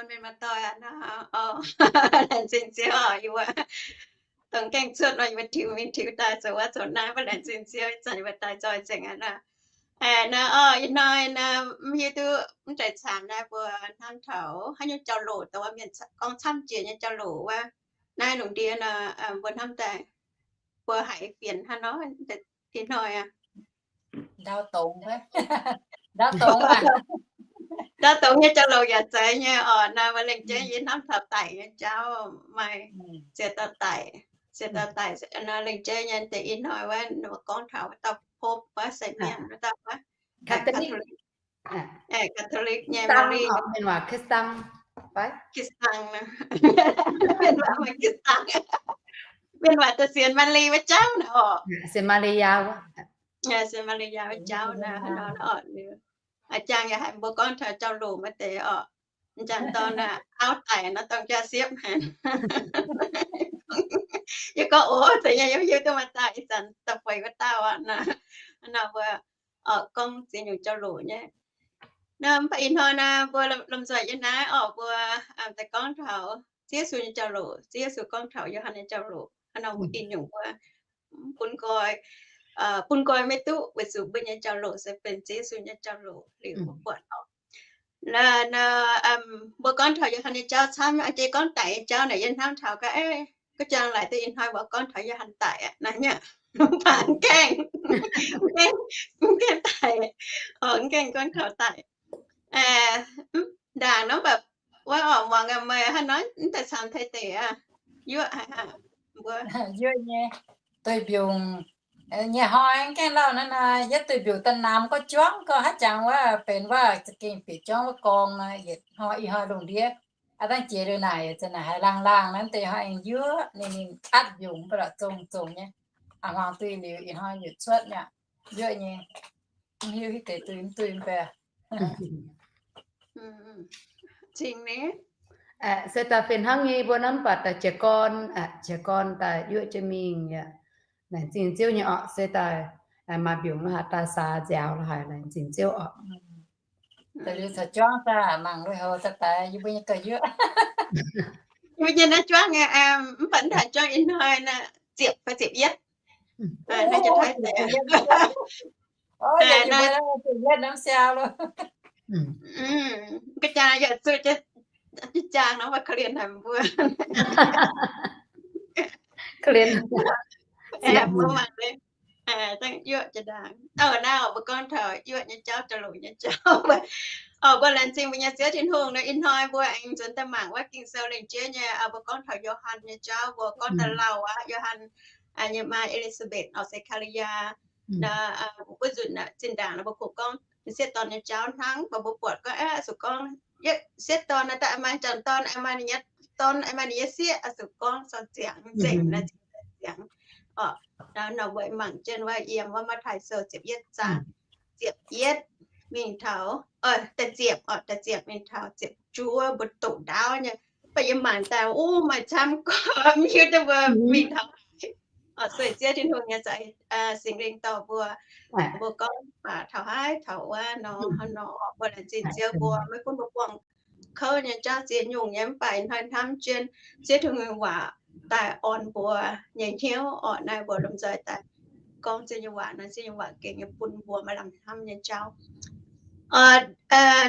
Mienh maaih doic aqv nor, laengz zingh Ziouv oc. Yie mbuo dongh gaengh cuotv nor, yie mbuo tiux mingh tiux daaih, zoux wuov zoux naaiv, mv baac laengz zingh Ziouv, ih zanc yie mbuo daaih nzoih nzengc aqv nor. Aeqv, naaiv orqc, ih hnoi naaiv mv hiuv duqv mv deix caangx naaiv mbuo hnamv taux haaix nyungc jauv-louc, dongh wuov mienh gorngv camv jiex nyei jauv-louc wuov, naaiv lungh ndiev nor, mbuo hnamv daaih mbuo haiz fienx hnangv nor, ih hnoi aqv. Ndau dongz, ndau dongz aqv. Ndau dongz nyei jauv-louc yaac zeiz nyei orqc. Naaiv mbuo lengc jeiv yie hnamv taux daic nyei jauv, maaih ziex dauh daic, ziex dauh daic nor, lengc jeiv nyei deix ih hnoi wuov, ninh mbuo gorngv taux wuov dauh pope wuov, seix mienh wuov dauh wuov, Catholic, Catholic nyei Mary, mienh waac Kistang, Kistang, mienh waac maaih Kistang, mienh waac da'sienx Mari wuov jauv naaiv orqc, sienx Mari-yaa wuov, sienx Mari-yaa wuov jauv naaiv, hnangv nor orqc. A'jangv yaac haiz mbuo gorngv taux jauv-louc maaih deix orqc. M'jangc dorn auv daic nor, dongh jaa-siepv haic. Yie gorngv, o, zeiz nyei, yie mv hiuv duqv maaih dauh, ih zanc da'feix wuov dauh aqv nor. Nor mbuo gorngv ziex nyungc jauv-louc nyei. Nor mv baac ih hnoi naaiv mbuo lomh nzoih yiem naaiv orqc, mbuo daaih gorngv taux Ziouv Yesu nyei jauv-louc, Ziouv Yesu gorngv taux Yo^han nyei jauv-louc. Hnangv nor mbuo ih nyungc mbuo bun nqoi, bun nqoi maiv duqv, weic zuqc mbuo nyei jauv-louc se benx Ziouv Yesu nyei jauv-louc liuz mbuo buatc orqc. Nor, mbuo gorngv taux Yo^han nyei jauv camv, aa, jiex gorngv daic nyei jauv naaic yie hnamv taux gaax, aa, ga'jang laaic duqv ih hnoi mbuo gorngv taux Yo^han daic aqv naaic nyei. Mv baac mv gaengh, mv gaengh daic, mv gaengh gorngv taux daic. Ndaangc nor mv baac wuov orqc, muangx meih hnangv nor, mv daaih camv taaih deix aqv. Yuoqv haic aqv mbuo. Yuoqv nyei, duih mbiungc nyei hnoi mv gaengh lauh naaiv nor, yietv duih mbiungc daaih namx gorx juangv gorx haaix jangx wuov benx wuov za'gengh bieqc juangv wuov gorngv nor, yietc hnoi ih hnoi lungh ndiev aqv, dangv jiex liuz naaic, za'naaic haiz laangh laangh naaiv deix hnoi aengx yuoqv ninh, ninh atv mbiungc mv baac lorqc zongh zongh nyei. Aa, hmuangx duih liuz ih hnoi yietc cuotv mi'aqv. Yuoqv nyei, mv hiuv hiuv deix duih mv duih mv baac. Cingx ni, se daaih fih hnangv nyei mbuo hnamv baac daaih jiez gorn, jiez gorn daaih yuoqv jienv mingh yaac laengz zingh Ziouv nyei orqc. Se daaih maaih mbiungc lo haaix daaih saax nziaaux lo haaix laengz zingh Ziouv orqc. Daaih liuz caux juangv daaih mangc lui-houx daaih daaih yie mbuo nyei gauh yuoqv. Yie mbuo nyei naaiv juangv, mv baac mv haiz juangv ih hnoi naaiv ziepc fai ziepc yietv. Naaiv jiex taiv deix. Ga'jang yaac zuqc jiex jaang nor, mbuo korv-lienh haic mbuo. Mbuo mangc dangh yuoqv jiex ndaangc. Naaiv mbuo gorngv taux yuoqv nyei jauv, jauv-louc nyei jauv. Mbuo laengz zingh mbuo nyei Ziouv Tin-Hungh nor, ih hnoi mbuo aengx nzuonx daaih mangc wuov Ging-Sou lengc jeiv nyei. Mbuo gorngv taux Yo^han nyei jauv, mbuo gorngv daaih lauh aqv. Yo^han nyei maa E^li^saa^mbetc orqc, Se^kaa^li^yaa. Nor, wuov nzunc zinh ndaangc nor mbuo kungx gorngv sieqv dorn nyei jauv hnangv, mv baac mbuo buatc gorngv, aa, zuqc gorngv sieqv dorn naaiv daaih maaih m'jangc dorn, maaih ninh nyei dorn, maaih ninh nyei sieqv, zuqc gorngv sau ziangx nzengc naaiv, ziangx orqc. Nor mbuo mangc jienv wuov, yiem wuov Matv^taai Sou ziepc yietv zaang, ziepc yietv mingh taux, da'ziepc orqc, da'ziepc mingh taux ziepc juov mbuo doqc ndaauv nyei. Mv baac yie mangc daaih, o, maaih camv gorqv, mv hiuv duqv mbuo mingh taux haaix. Sueih Ziouv Tin-Hungh nyei za'eix, Singx Lingh dorh mbuo, mbuo gorngv baac taux haaix taux wuov nor, hnangv nor mbuo laengz zingh Ziouv, mbuo maiv gunv mbuo buangh kouv nyei jauv ziex nyungc nyei, mv baac hnoi hnamv jienv Ziouv Tin-Hungh nyei waac daaih orn mbuo nyei hnyouv orqc. Naaiv mbuo lomh nzoih daaih gorngv Ziouv nyei waac nor, Ziouv nyei waac gengh nyei bun mbuo maaih lamh hnamv nyei jauv.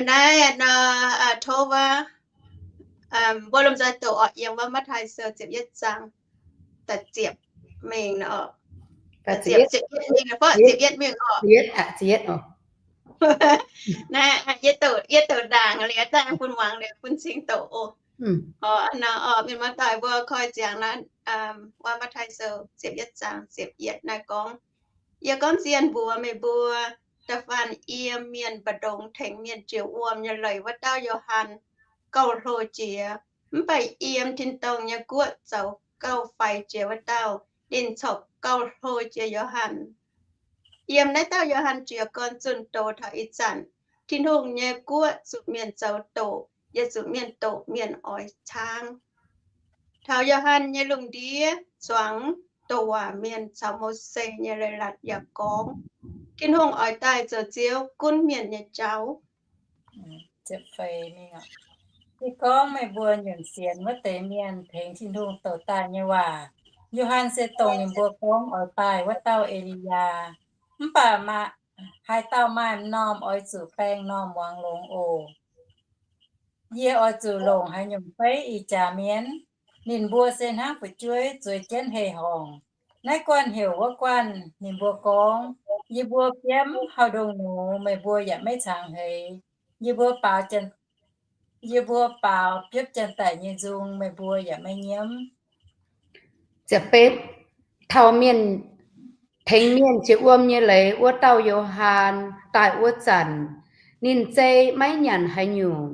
Naaiv nor, tov wuov, mbuo lomh nzoih doqc orqc, yiem wuov Matv^taai Sou ziepc yietv zaang, da'ziepc mingh orqc, ziepc yietv mingh orqc. Naaiv yie doqc, yie doqc ndaangc liuz, daaih bun muangx liuz bun cing doqc oc. Orqc, nor orqc, mienh muoz-doic mbuo koi ziangx naaiv, wuov Matv^taai Sou ziepc yietv zaang ziepc yietv naaiv gorngv, Yie gorngv zien mbuox meih mbuo, da'faanh yiem mienh mbu'ndongx tengx mienh jiex wuom nyei leiz wuov dauh Yo^han gauh hlo jiex, mv baac yiem tin-dorngh nyei guoqv zoux gauh faix jiex wuov dauh, ninh corc gauh hlo jiex Yo^han. Yiem naaiv dauh Yo^han jiez gorn zunh doz taux ih zanc, Tin-Hungh nyei guoqv zuqc mienh zoux doqc, yaac zuqc mienh doqc mienh oix caangv. Taux Yo^han nyei lungh ndiev zuangx doqc waac mienh caux Mose nyei leiz-latc yaac gorngv, Tin-Hungh oix daaih zoux Ziouv gunv mienh nyei jauv. Se gorngv meih mbuo nyunc sienx wuov deix mienh tengx Tin-Hungh douc daaih nyei waac, Yo^han se dongh ninh mbuo gorngv oix daaih wuov dauh E^li^yaa. Mv baac maaih haaix dauh maaih m'normh oix zuqc baeng m'normh muangx longx oc. Yie oix zuqc longc haaix nyungc feiv ih jaax mienv? Ninh mbuo se hnangv fu'jueiv zueiz jienv hei-horngc. Naaiv guanh heuc wuov guanh ninh mbuo gorngv, Yie mbuo biomv hauv ndongc nux, meih mbuo yaac maiv cangx heix. Yie mbuo baaux, yie mbuo baaux biopv janx-daic nyei nzung, meih mbuo yaac maiv nyiemv. Ziepc betv, taux mienh, tengx mienh jiex wuom nyei leiz wuov dauh Yo^han daaih wuov zanc, ninh zei maiv nyanc haaix nyungc,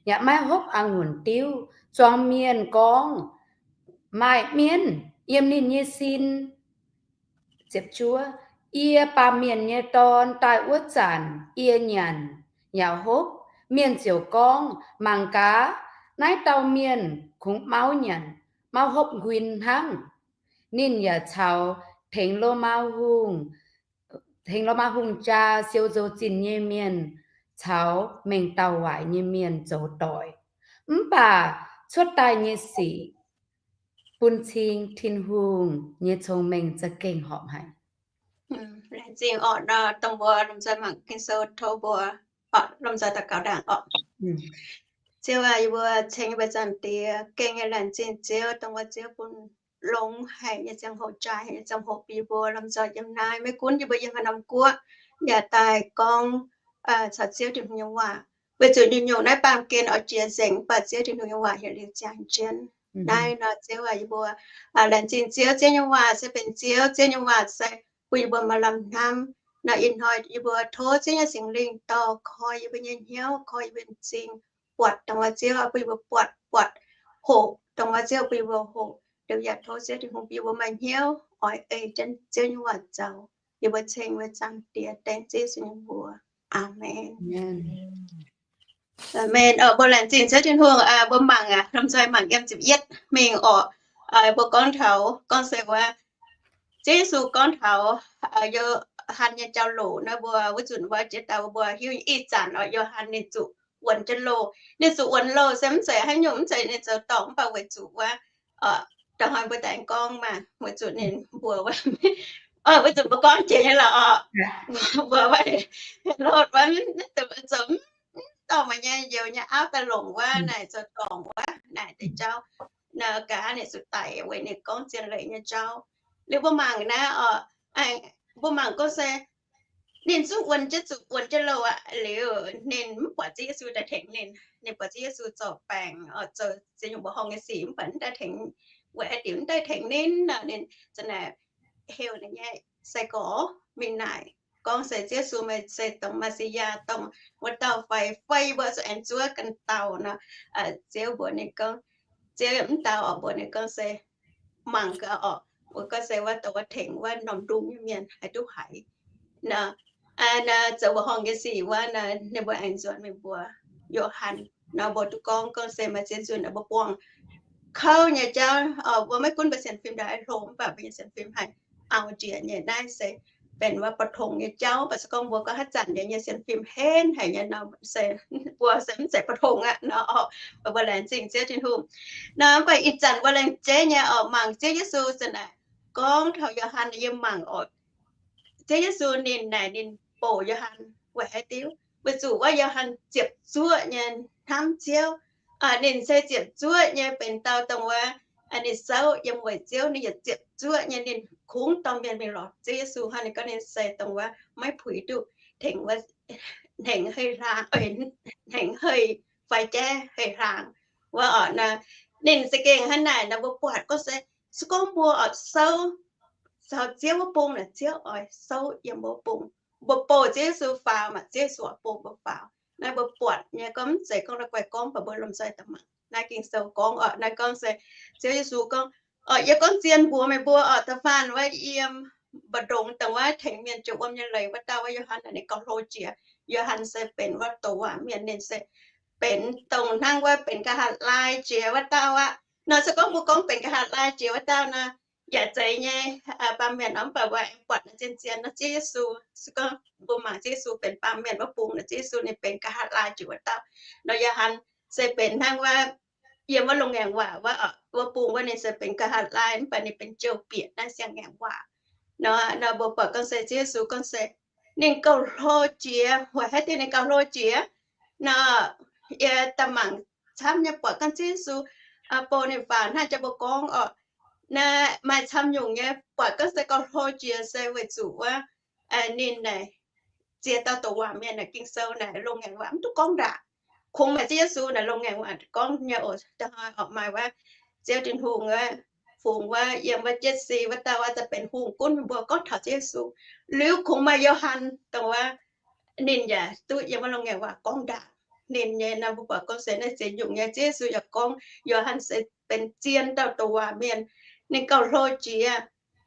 yaac maiv hopv a'ngunc diuv. Zuangx mienh gorngv, Maaih mienv yiem ninh nyei sin. Yie, Baamh Mienh nyei Dorn, daaih wuov zanc, yie nyanc yaac hopv. Mienh ziouc gorngv, Mangc gaax, naaiv dauh mienh kungx mauv nyanc, mauv hopv nquin hnangv. Ninh yaac caux tengx Lomaa Hungh, tengx Lomaa Hungh jaa siou nzou-zinh nyei mienh caux mengh dauh waaic nyei mienh zoux doic. Mv baac cuotv daaih nyei sic bun cing Tin-Hungh nyei cong-mengh za'gengh horpc haic. Laengz zingh orqc, dongh mbuo lomh nzoih mangc Ging-Sou, tov mbuo lomh nzoih daux gaux ndaangc orqc. Ziouv aac, yie mbuo ceng yie mbuo Zaangc Diex, gengh nyei laengz zingh Ziouv, dongh wuov Ziouv bun longx haic nyei ziangh hoc, jaaix haic nyei ziangh hoc bun yie mbuo lomh nzoih yiem naaiv, maiv gunv yie mbuo yiem haaix norm guoqv, yaac daaih gorngv caux Ziouv Tin-Hungh nyei waac. Weic zuqc nyungc-nyungc naaiv baamh gen oix jiex nzengc, mv baac Ziouv Tin-Hungh nyei waac yietc liuz ziangh jienv. Naaiv nor Ziouv aac, yie mbuo laengz zingh Ziouv. Ziouv nyei waac se benx Ziouv, Ziouv nyei waac se bun yie mbuo maaih lamh hnamv. Nor ih hnoi yie mbuo tov Ziouv nyei Singx Lingh dorh koi yie mbuo nyei hnyouv, koi yie mbuo nyei m'zing, buatc dongh wuov Ziouv bun yie mbuo buatc, buatc hoqc dongh wuov Ziouv bun yie mbuo hoqc. Liuz yaac tov Ziouv Tin-Hungh bun yie mbuo maaih hnyouv oix ei jienv Ziouv nyei waac zoux. Yie mbuo ceng yie mbuo Zaangc Diex dengv Ziouv Yesu nyei mbuox. Aamen. Aamen. Mbuo laengz zingh Ziouv Tin-Hungh. Mbuo mangc aqv, lomh nzoih mangc yiem ziepc yietv mingh orqc. Mbuo gorngv taux, gorngv se wuov, Ziouv Yesu gorngv taux Yo^han nyei jauv-louc naaiv, mbuo wuov nzunc mbuo jiex daaih mbuo hiuv ih zanc orqc, Yo^han ninh zuqc wuonx jienv loh. Ninh zuqc wuonx loh se mv zeiz haaix nyungc, mv zeiz ninh zoux dorngc, mv baac weic zuqc wuov, da'hnoi mbuo daaih gorngv maah, weic zuqc ninh mbuox wuov, weic zuqc mbuo gorngv jiex nyei lorqc orqc, mbuox wuov, Helotv wuov, naaiv zoux mv dorh meih nyei youz nyei auv daaih longc wuov, naaic zoux dorngc wuov, naaic deix jauv. Naaiv gaax ninh zuqc daic weic ninh gorngv zien leiz nyei jauv. Liuz mbuo mangc naaiv orqc, mbuo mangc gorngv se ninh zungv wuonx jienv, zuqc wuonx jienv loh aqv. Liuz ninh mv buatc Ziouv Yesu daaih tengx ninh. Ninh buatc Ziouv Yesu zorc baengc, zoux ziex nyungc mbuoqc horngh nyei sic, mv baac mv daaih tengx, weic haaix diuc mv daaih tengx ninh nor, ninh za'naaic heuc ninh nyei sai-gorx mingh naaic gorngv se Ziouv Yesu meih se dongh Messiah, dongh wuov dauh fai, fai mbuo zuqc aengx zuov ganh dauh nor. Ziouv mbuox ninh gorngv, Ziouv mv dau orqc, mbuox ninh gorngv se, mangc gaax orqc, mbuo gorngv se wuov dongh wuov tengx wuov norm ndung nyei mienh haih duqv haiz nor, zoux mbuoqc horngh nyei sic wuov nor, ninh mbuo aengx nzuonx mingh mbuox Yo^han nor, mbuo duqv gorngv, gorngv se maaih zien nzunc mbuo buangh kouv nyei jauv. Mbuo maiv gunv mbuo sienx fim ndaaih hlo, mv baac mbuo nyei sienx fim haih auv-njiec nyei. Naaiv se benx wuov ba'tongx nyei jauv. Mv baac se gorngv mbuo gorngv haaix zanc nyei sienx fim henv haic nyei nor, se mbuo se mv zeiz ba'tongx aqv nor. Mbuo laengz zingh Ziouv Tin-Hungh nor. Mv baac ih zanc mbuo laengz zingh nyei orqc, mangc Ziouv Yesu za'naaic gorngv taux Yo^han, yie mangc orqc, Ziouv Yesu ninh naaic ninh bouc Yo^han weic haaix diuc? Weic zuqc wuov Yo^han ziepc zuoqv nyei hnamv Ziouv. Ninh se ziepc zuoqv nyei benx dauh dongh wuov, ninh souv yiem weic Ziouv. Ninh yaac ziepc zuoqv nyei ninh kungx dorh mienh mingh lorz Ziouv Yesu hnangv. Ninh gorngv ninh se dongh wuov maiv puix duqv tengx wuov hnengc hei hlaang, hnengc hei fai jaiv hei hlaang wuov orqc nor. Ninh za'gengh hnangv naaic nor, mbuo buatc gorngv se, se gorngv mbuo orqc souv caux Ziouv wuov bung naaic, Ziouv oix souv yiem mbuo bung. Mbuo bouc Ziouv Yesu faaux maah, Ziouv Yesu oix bung mbuo faaux. Naaiv mbuo buatc nyei gorngv mv zeiz gorngv la'guaih gorngv, mv baac mbuo lomh nzoih daaih mangc naaiv Ging-Sou gorngv orqc. Naaiv gorngv se Ziouv Yesu gorngv, orqc, yie gorngv zien mbuox meih mbuo orqc, da'faanh wuov yiem mba'ndongx dongh wuov tengx mienh jiex wuom nyei leiz wuov dauh wuov Yo^han naaic, ninh gauh hlo jiex. Yo^han se benx wuov douc waac mienh, ninh se benx dongh hnangv wuov benx nqa'haav laai jiex wuov dauh aqv. Nor se gorngv mbuo gorngv benx nqa'haav laai jiex wuov dauh nor, yaac zeiz nyei, baamh mienh nor. Mv baac mbuo aengx buatc naaiv zien-zien nor, Ziouv Yesu, se gorngv mbuo mangc Ziouv Yesu benx baamh mienh wuov bung nor, Ziouv Yesu ninh benx nqa'haav laai jiex wuov dauh. Nor Yo^han se benx hnangv wuov, yiem wuov loz-ngaengc waac wuov, wuov bung wuov ninh se benx ga'haav laai, mv baac ninh benx jouh bieqc naaiv siang-ngaengc waac. Nor, nor mbuo buatc gorngv se Ziouv Yesu gorngv se ninh gauh hlo jiex, weic haaix diuc ninh gauh hlo jiex nor, yie daaih mangc camv nyei buatc gorngv Ziouv Yesu bou ninh faaux hnangv jang mbuo gorngv oc, naaiv maaih camv nyungc nyei buatc gorngv se gauh hlo jiex se weic zuqc wuov ninh naaic ziex dauh douc waac mienh naaic Ging-Sou naaic loz-ngaengc waac mv duqv gorngv ndaangc. Kungx maaih Ziouv Yesu naaic loz-ngaengc waac gorngv nyei oc. Da'hnoi oc maaih wuov Ziouv Tin-Hungh wuov, fungx wuov yiem wuov Jetv Si wuov dauh wuov daaih benx hungh gunv mbuo gorngv taux Ziouv Yesu. Liuz kungx maaih Yo^han dongh wuov, ninh yaac duqv yiem wuov loz-ngaengc waac gorngv ndaangc. Ninh nyei nor mbuo buatc gorngv se naaiv ziex nyungc nyei Ziouv Yesu yaac gorngv Yo^han se benx zien dauh douc waac mienh, ninh gauh hlo jiex.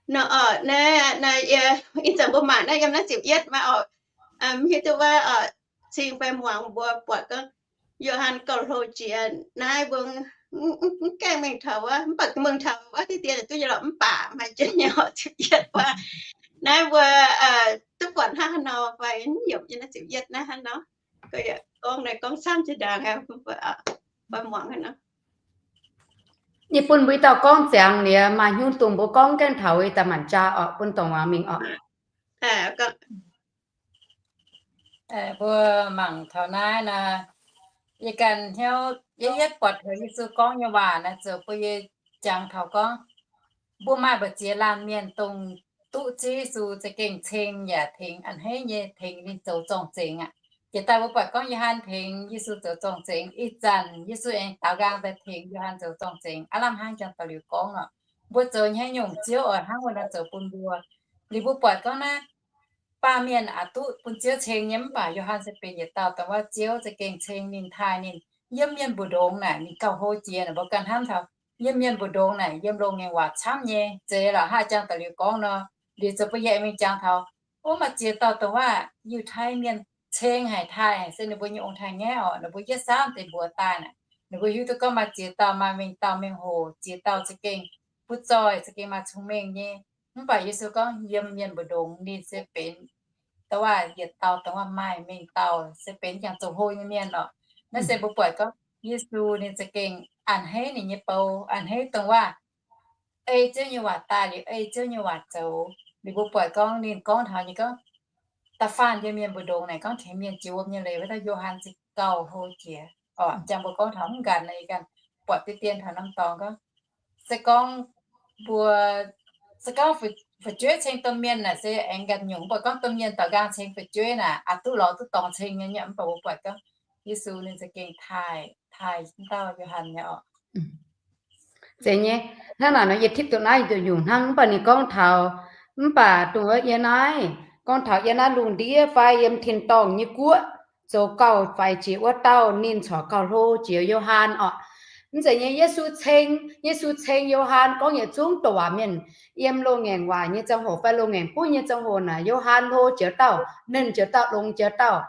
Nor oc, naaiv, naaiv yie, ih zanc mbuo mangc naaiv yiem naaiv ziepc yietv maiv oc, mv hiuv duqv wuov cing fai muangx mbuo buatc gorngv Yo^han gauh hlo jiex naaiv mbuo mv gaengh mengh taux wuov, mv baac mengh taux wuov diqv dien duqv nyei lorqc, mv baac maaih jienv nyei oc, ziepc yietv wuov. Naaiv mbuo duqv buatc hnangv haaix nor fai mv yopc nyei naaiv ziepc yietv naaiv hnangv nor. Gorngv naaiv gorngv camv jiex ndaangc, mbuo muangx hnangv nor. Yie bun mbuo i dauh gorngv ziangx liuz maaih hnyouv dongh mbuo gorngv gaengh taux i dauh maanc jaa oc, bun dongh muangx mingh oc. Mbuo mangc taux naaiv nor, yie ganh hnyouv yietv yietv buatc taux Yesu gorngv nyei waac naaiv zoux bun yie jangx taux gorngv, mbuo maaih mbu'ziex laanh mienh dongh duqv Ziouv Yesu za'gengh ceng yaac tengx a'hneiv nyei tengx ninh zoux zorng-zengx aqv. Jiex daaih mbuo buatc gorngv Yo^han tengx Yesu zoux zorng-zengx, ih zanc Yesu aengx daaux nqaang daaih tengx Yo^han zoux zorng-zengx, aav lamh hnangv jangx da'liuz gorngv oc. Mbuo zoux nyei haaix nyungc Ziouv oix hnangv wuov nor zoux bun mbuo. Liuz mbuo buatc gorngv naaiv baamh mienh aqc duqv bun Ziouv ceng nyei, mv baac Yo^han se benx yietc dauh dongh wuov Ziouv za'gengh ceng ninh, taaih ninh, yiem mienh mbu'ndongx naaic ninh gauh hlo jiex naaic. Mbuo ganh hnamv taux yiem mienh mbu'ndongx naaic yiem loz-ngaengc waac camv nyei, zeiz lorqc hnangv jangx da'liuz gorngv nor. Liuz zoux bun yie aengx mingh jangx taux, ov, maaih ziex dauh dongh wuov Yiutai mienh ceng haic, taaih haic, se ninh mbuo nyei ong-taaix-ngaeqv oc, ninh mbuo yietv saamv deix mbuox daaih naaic, ninh mbuo hiuv duqv gorngv maaih ziex dauh maaih mengh dauh mengh hoc, ziex dauh za'gengh butv zoih, za'gengh maaih cong-mengh nyei. Mv baac Yesu gorngv yiem mienh mbu'ndongx ninh se benx dongh wuov yietc dauh dongh wuov maaih mengh dauh, se benx jangx zoux hlo nyei mienh oc. Naaiv se mbuo buatc gorngv Yesu ninh za'gengh a'hneiv ninh nyei bou, a'hneiv dongh wuov ei Ziouv nyei waac daaih liuz ei Ziouv nyei waac zoux. Liuz mbuo buatc gorngv ninh gorngv taux nyei gorngv, da'faanh yiem mienh mbu'ndongx naaic gorngv tengx mienh jiex wuom nyei leiz wuov dauh Yo^han se gauh hlo jiex oc. Jangx mbuo gorngv taux mv nqanc naaic, yie ganh buatc diqv dien taux norm dorngx gorngv, se gorngv mbuo, se gorngv fu'jueiv ceng domh mienh naaic se aengx nqanc nyungc, mv baac gorngv domh mienh daaux nqaang ceng fu'jueiv naaic aqc duqv lorz duqv dorngx ceng nyei. Mv baac mbuo buatc gorngv Yesu ninh za'gengh taaih, taaih dauh Yo^han nyei oc. Zeiz nyei. Hnangv naaic nor yie tipv duqv naaiv yietc nyungc hnangv, mv baac ninh gorngv taux, mv baac dongh wuov yie naaiv, gorngv taux yie naaiv lungh ndiev fai yiem tin-dorngh nyei guoqv zoux gauh faix jiex wuov dauh, ninh corc gauh hlo jiex Yo^han oc. Mv zeiz nyei, Yesu ceng, Yesu ceng Yo^han gorngv yietc zungv douc waac mienh yiem loz-ngaengc waac nyei ziangh hoc fai loz-ngaengc buv nyei ziangh hoc naaic, Yo^han hlo jiex dauh, nernh jiex dauh, longx jiex dauh.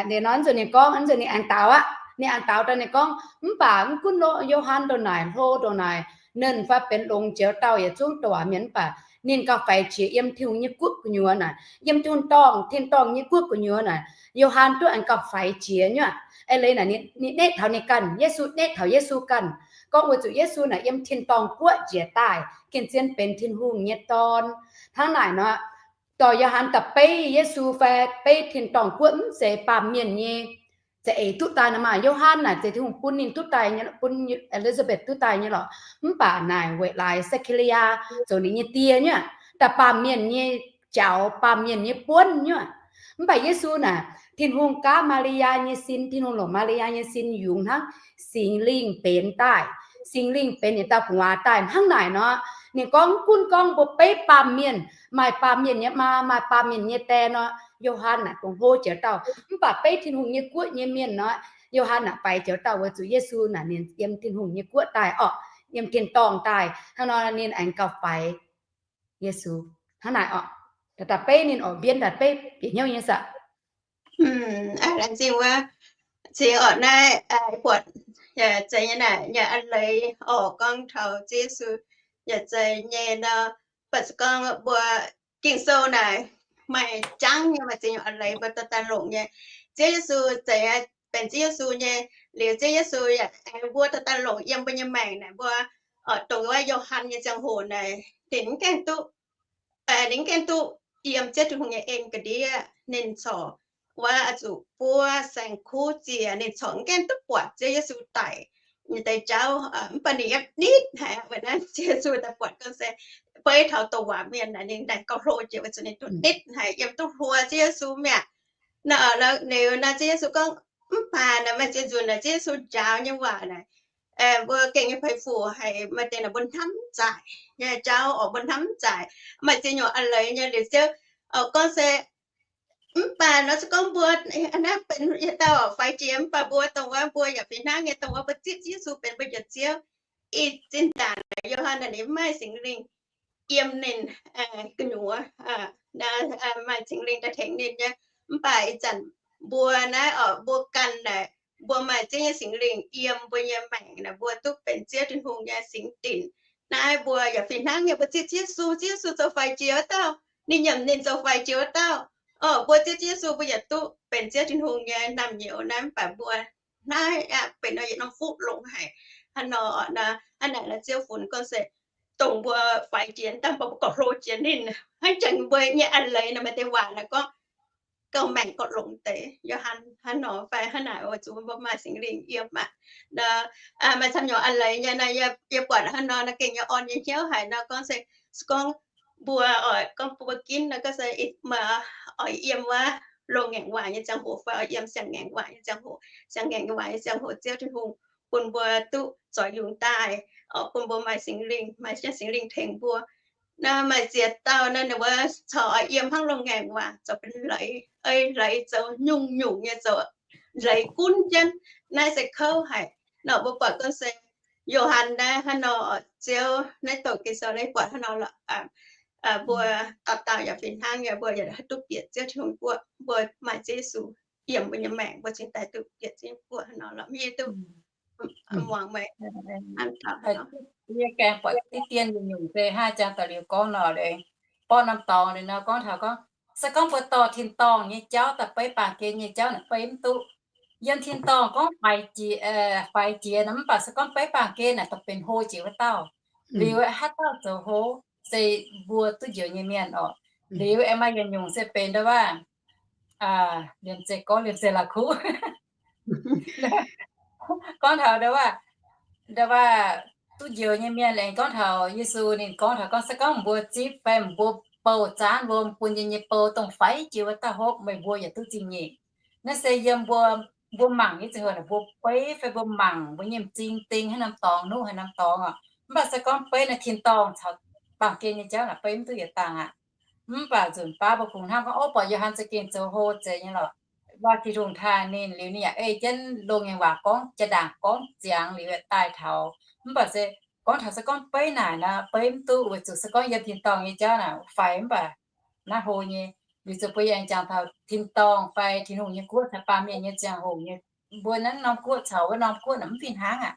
Ninh nor, nzunc ninh gorngv, nzunc ninh aengx daaux aqv. Ninh aengx daaux daaih ninh gorngv, mv baac mv gunv Yo^han ndongc naaic hlo ndongc naaic, nernh fai benx longx jiex dauh yietc zungv douc waac mienh, mv baac ninh gauh faix jiex yiem Tin-Hungh nyei guoqv gu'nyuoz naaic, yiem tin-dorngh, tin-dorngh nyei guoqv gu'nyuoz naaic, Yo^han duqv aengx gauh faix jiex nyei aqv. Eix leiz naaic ninh, ninh neqv taux ninh ganh, Yesu neqv taux Yesu ganh, gorngv weic zuqc Yesu naaic yiem tin-dorngh guoqv njiec daaih, gengh zien benx Tin-Hungh nyei Dorn. Hnangv naaic nor, dorh Yo^han daaih beiv Yesu fai beiv tin-dorngh guoqv mv zeiz baamh mienh nyei za'eix duqv daaih nor maah. Yo^han naaic zeiz Tin-Hungh bun ninh duqv daaih, bun E^li^saa^mbetc duqv daaih nyei lorqc. Mv baac naaic weic laaix Saa^kaa^li^yaa zoux ninh nyei die nyei aqv, daaih baamh mienh nyei jaux, baamh mienh nyei buonv nyei aqv. Mv baac Yesu naaic, Tin-Hungh gaav Maa^li^yaa nyei sin, Tin-Hungh longc Maa^li^yaa nyei sin yungz hnangv, Singx Lingh benx daaih, Singx Lingh benx yietc dauh gu'nguaaz daaih. Hnangv naaic nor, ninh gorngv, mv gunv gorngv mbuo beiv baamh mienh, maaih baamh mienh nyei maa, maaih baamh mienh nyei die nor, Yo^han naaic dongh hlo jiex dauh. Mv baac beiv Tin-Hungh nyei guoqv nyei mienh nor, Yo^han naaic faix jiex dauh, weic zuqc Yesu naaic ninh yiem Tin-Hungh nyei guoqv daaih orqc, yiem tin-dorngh daaih. Hnangv nor ninh aengx gauh faix Yesu. Hnangv naaic orqc. Daaih beiv ninh orqc, mbienv daaih beiv bieqc hnyouv nyei saah. Laengz zingh wuov, zingh orqc naaiv buatc, yaac zeiz nyei naaic, yaac a'leiz orqc gorngv taux Ziouv Yesu, yaac zeiz nyei nor, baac se gorngv mbuo Ging-Sou naaic maaih jangv nyei, maaih zingh a'leiz mbuo dorh daaih longc nyei. Ziouv Yesu zeiz benx Ziouv Yesu nyei. Liuz Ziouv Yesu yaac aengx mbuo daaih daaih longc yiem mbuo nyei maengc naaic, mbuo oix dongh wuov Yo^han nyei ziangh hoc naaic, ninh mv gaengh duqv, ninh mv gaengh duqv yiem Ziouv Tin-Hungh nyei en ga'ndiev. Ninh corc wuov oix zuqc buov saeng-kuv ziec, ninh corc mv gaengh duqv buatc Ziouv Yesu daic nyei deix jauv, mv baac ninh yiem nitv haic. Weic naaiv Ziouv Yesu daaih buatc gorngv se beiv taux douc waac mienh naaic, ninh daaih gauh hlo jiex weic zuqc ninh duqv nitv haic, yiem duqv hluo Ziouv Yesu mi'aqv. Naaiv liuz naaiv Ziouv Yesu gorngv, mv baac naaic maaih ziex nzunc naaic Ziouv Yesu njaaux nyei waac naaic, mbuo gengh nyei peix fuc haic, maaih deix naaic mbuo hnamv mv zaic nyei jauv oc, mbuo hnamv mv zaic, maaih ziex nyungc a'leiz nyei. Liuz Ziouv gorngv se, mv baac nor se gorngv mbuo naaiv benx yietc dauh faix jiex, mv baac mbuo dongh wuov mbuo yaac fih hnangv nyei, dongh wuov mbuo zipv Yesu benx mbuo nyei Ziouv, ih zinh ndaangc naaic Yo^han naaic ninh mv maaih Singx Lingh yiem ninh gu'nyuoz, maaih Singx Lingh daaih tengx ninh nyei. Mv baac ih zanc mbuo naaiv oc, mbuo ganh naaic, mbuo maaih Ziouv nyei Singx Lingh yiem mbuo nyei maengc naaic, mbuo duqv benx Ziouv Tin-Hungh nyei singx dinc. Naaiv mbuo yaac fih hnangv nyei, mbuo zipv Yesu, Ziouv Yesu zoux faix jiex wuov dauh, ninh nyiemc ninh zoux faix jiex wuov dauh. Oc, mbuo zipv Yesu mbuo yaac duqv benx Ziouv Tin-Hungh nyei naamh nyouz naaiv. Mv baac mbuo naaiv aqv benx nor yietc norm fuqv longx haic. Hnangv nor, hnangv naaic naaic Ziouv funx gorngv se dongh mbuo faix jiex, dangh mbuo gorqv-hlo jiex ninh, hnangv jangx mbuo nyei a'leiz naaic maaih deix waac naaic gorngv gauh maengc gauh longx deix. Yo^han hnangv nor fai hnangv naaic, weic zuqc mbuo maaih Singx Lingh yiem aqv. Maaih camv nyungc a'leiz nyei nor, yie buatc hnangv nor naaic gengh nyei orn nyei hnyouv haic nor gorngv se, se gorngv mbuo oix gorngv mbuo ginv nor gorngv se oix yiem wuov loz-ngaengc waac nyei ziangh hoc fai oix yiem siang-ngaengc waac nyei ziangh hoc, siang-ngaengc waac nyei ziangh hoc Ziouv Tin-Hungh bun mbuo duqv zoix yungz daaih, bun mbuo maaih Singx Lingh, maaih Singx Lingh tengx mbuo. Naaiv maaih ziex dauh naaiv ninh mbuo corc oix yiem hnangv loz-ngaengc waac zoux benx leiz, ei leiz zoux nyungc-nyungc nyei zoux leiz gunv jienv. Naaiv se kouv haic. Nor mbuo buatc gorngv se Yo^han naaiv hnangv nor, Ziouv naaiv douc Ging-Sou naaiv buatc hnangv nor lorqc. Mbuo dauh dauh yaac fih hnangv nyei, mbuo yaac haih duqv bieqc Ziouv Tin-Hungh guoqv. Mbuo maaih Ziouv Yesu yiem mbuo nyei maengc, mbuo cingx daaih duqv bieqc Ziouv guoqv hnangv nor lorqc. Mv hiuv duqv muangx meih an taux yie gaengh buatc diqv dien nyungc-nyungc se hnangv jangx daaih liuz gorngv nor, borqv norm dorngx liuz nor gorngv taux gorngv, se gorngv mbuo dorh tin-dorngh nyei jauv daaih beiv baamh gen nyei jauv naaic beiv mv duqv. Yiem tin-dorngh gorngv faix jiex, faix jiex nor, mv baac se gorngv beiv baamh gen naaic daaih benx hlo jiex wuov dauh. Liuz haaix dauh zoux hlo, se mbuo duqv njoux nyei mienh oc. Liuz aengx maaih yietc nyungc se benx ndau wuov, liemh zeih gorngv liemh zeih la'kuqv. Gorngv taux ndau wuov, ndau wuov duqv njoux nyei mienh aengx gorngv taux Yesu ninh gorngv taux gorngv se gorngv mbuo zipv fai mbuo bouh zaanv wuom bun yie nyei bou dongh faix jiex wuov dauh hopv, meih mbuo yaac duqv zingh nyeic. Naaiv se yiem mbuo, mbuo mangc nyei ziangh hoc naaic mbuo beiv fai mbuo mangc mbuo nyei m'zing ding haaix norm dorngx nuqv haaix norm dorngx oc. Mv baac se gorngv beiv naaiv tin-dorngh caux baamh gen nyei jauv naaic beiv mv duqv yietc dangh aqv. Mv baac nzunc baav mbuo kungx hnamv gorngv, ov, buatc Yo^han za'gengh zoux hlo zeiz nyei lorqc. Waac Tin-Hungh taaih ninh liuz ninh yaac ei jienv loz-ngaengc waac gorngv jaa-ndaangc gorngv ziangx liuz daaih taux. Mv baac se gorngv taux se gorngv beiv naaic nor, beiv mv duqv weic zuqc se gorngv yiem tin-dorngh nyei jauv naaic faix mv baac naaiv hlo nyei. Liuz zuqc mbuo yaac jangx taux tin-dorngh fai Tin-Hungh nyei guoqv caux baamh mienh nyei ziangh hoc nyei, mbuo naaiv norm guoqv caux wuov norm guoqv naaic mv fih hnangv aqv.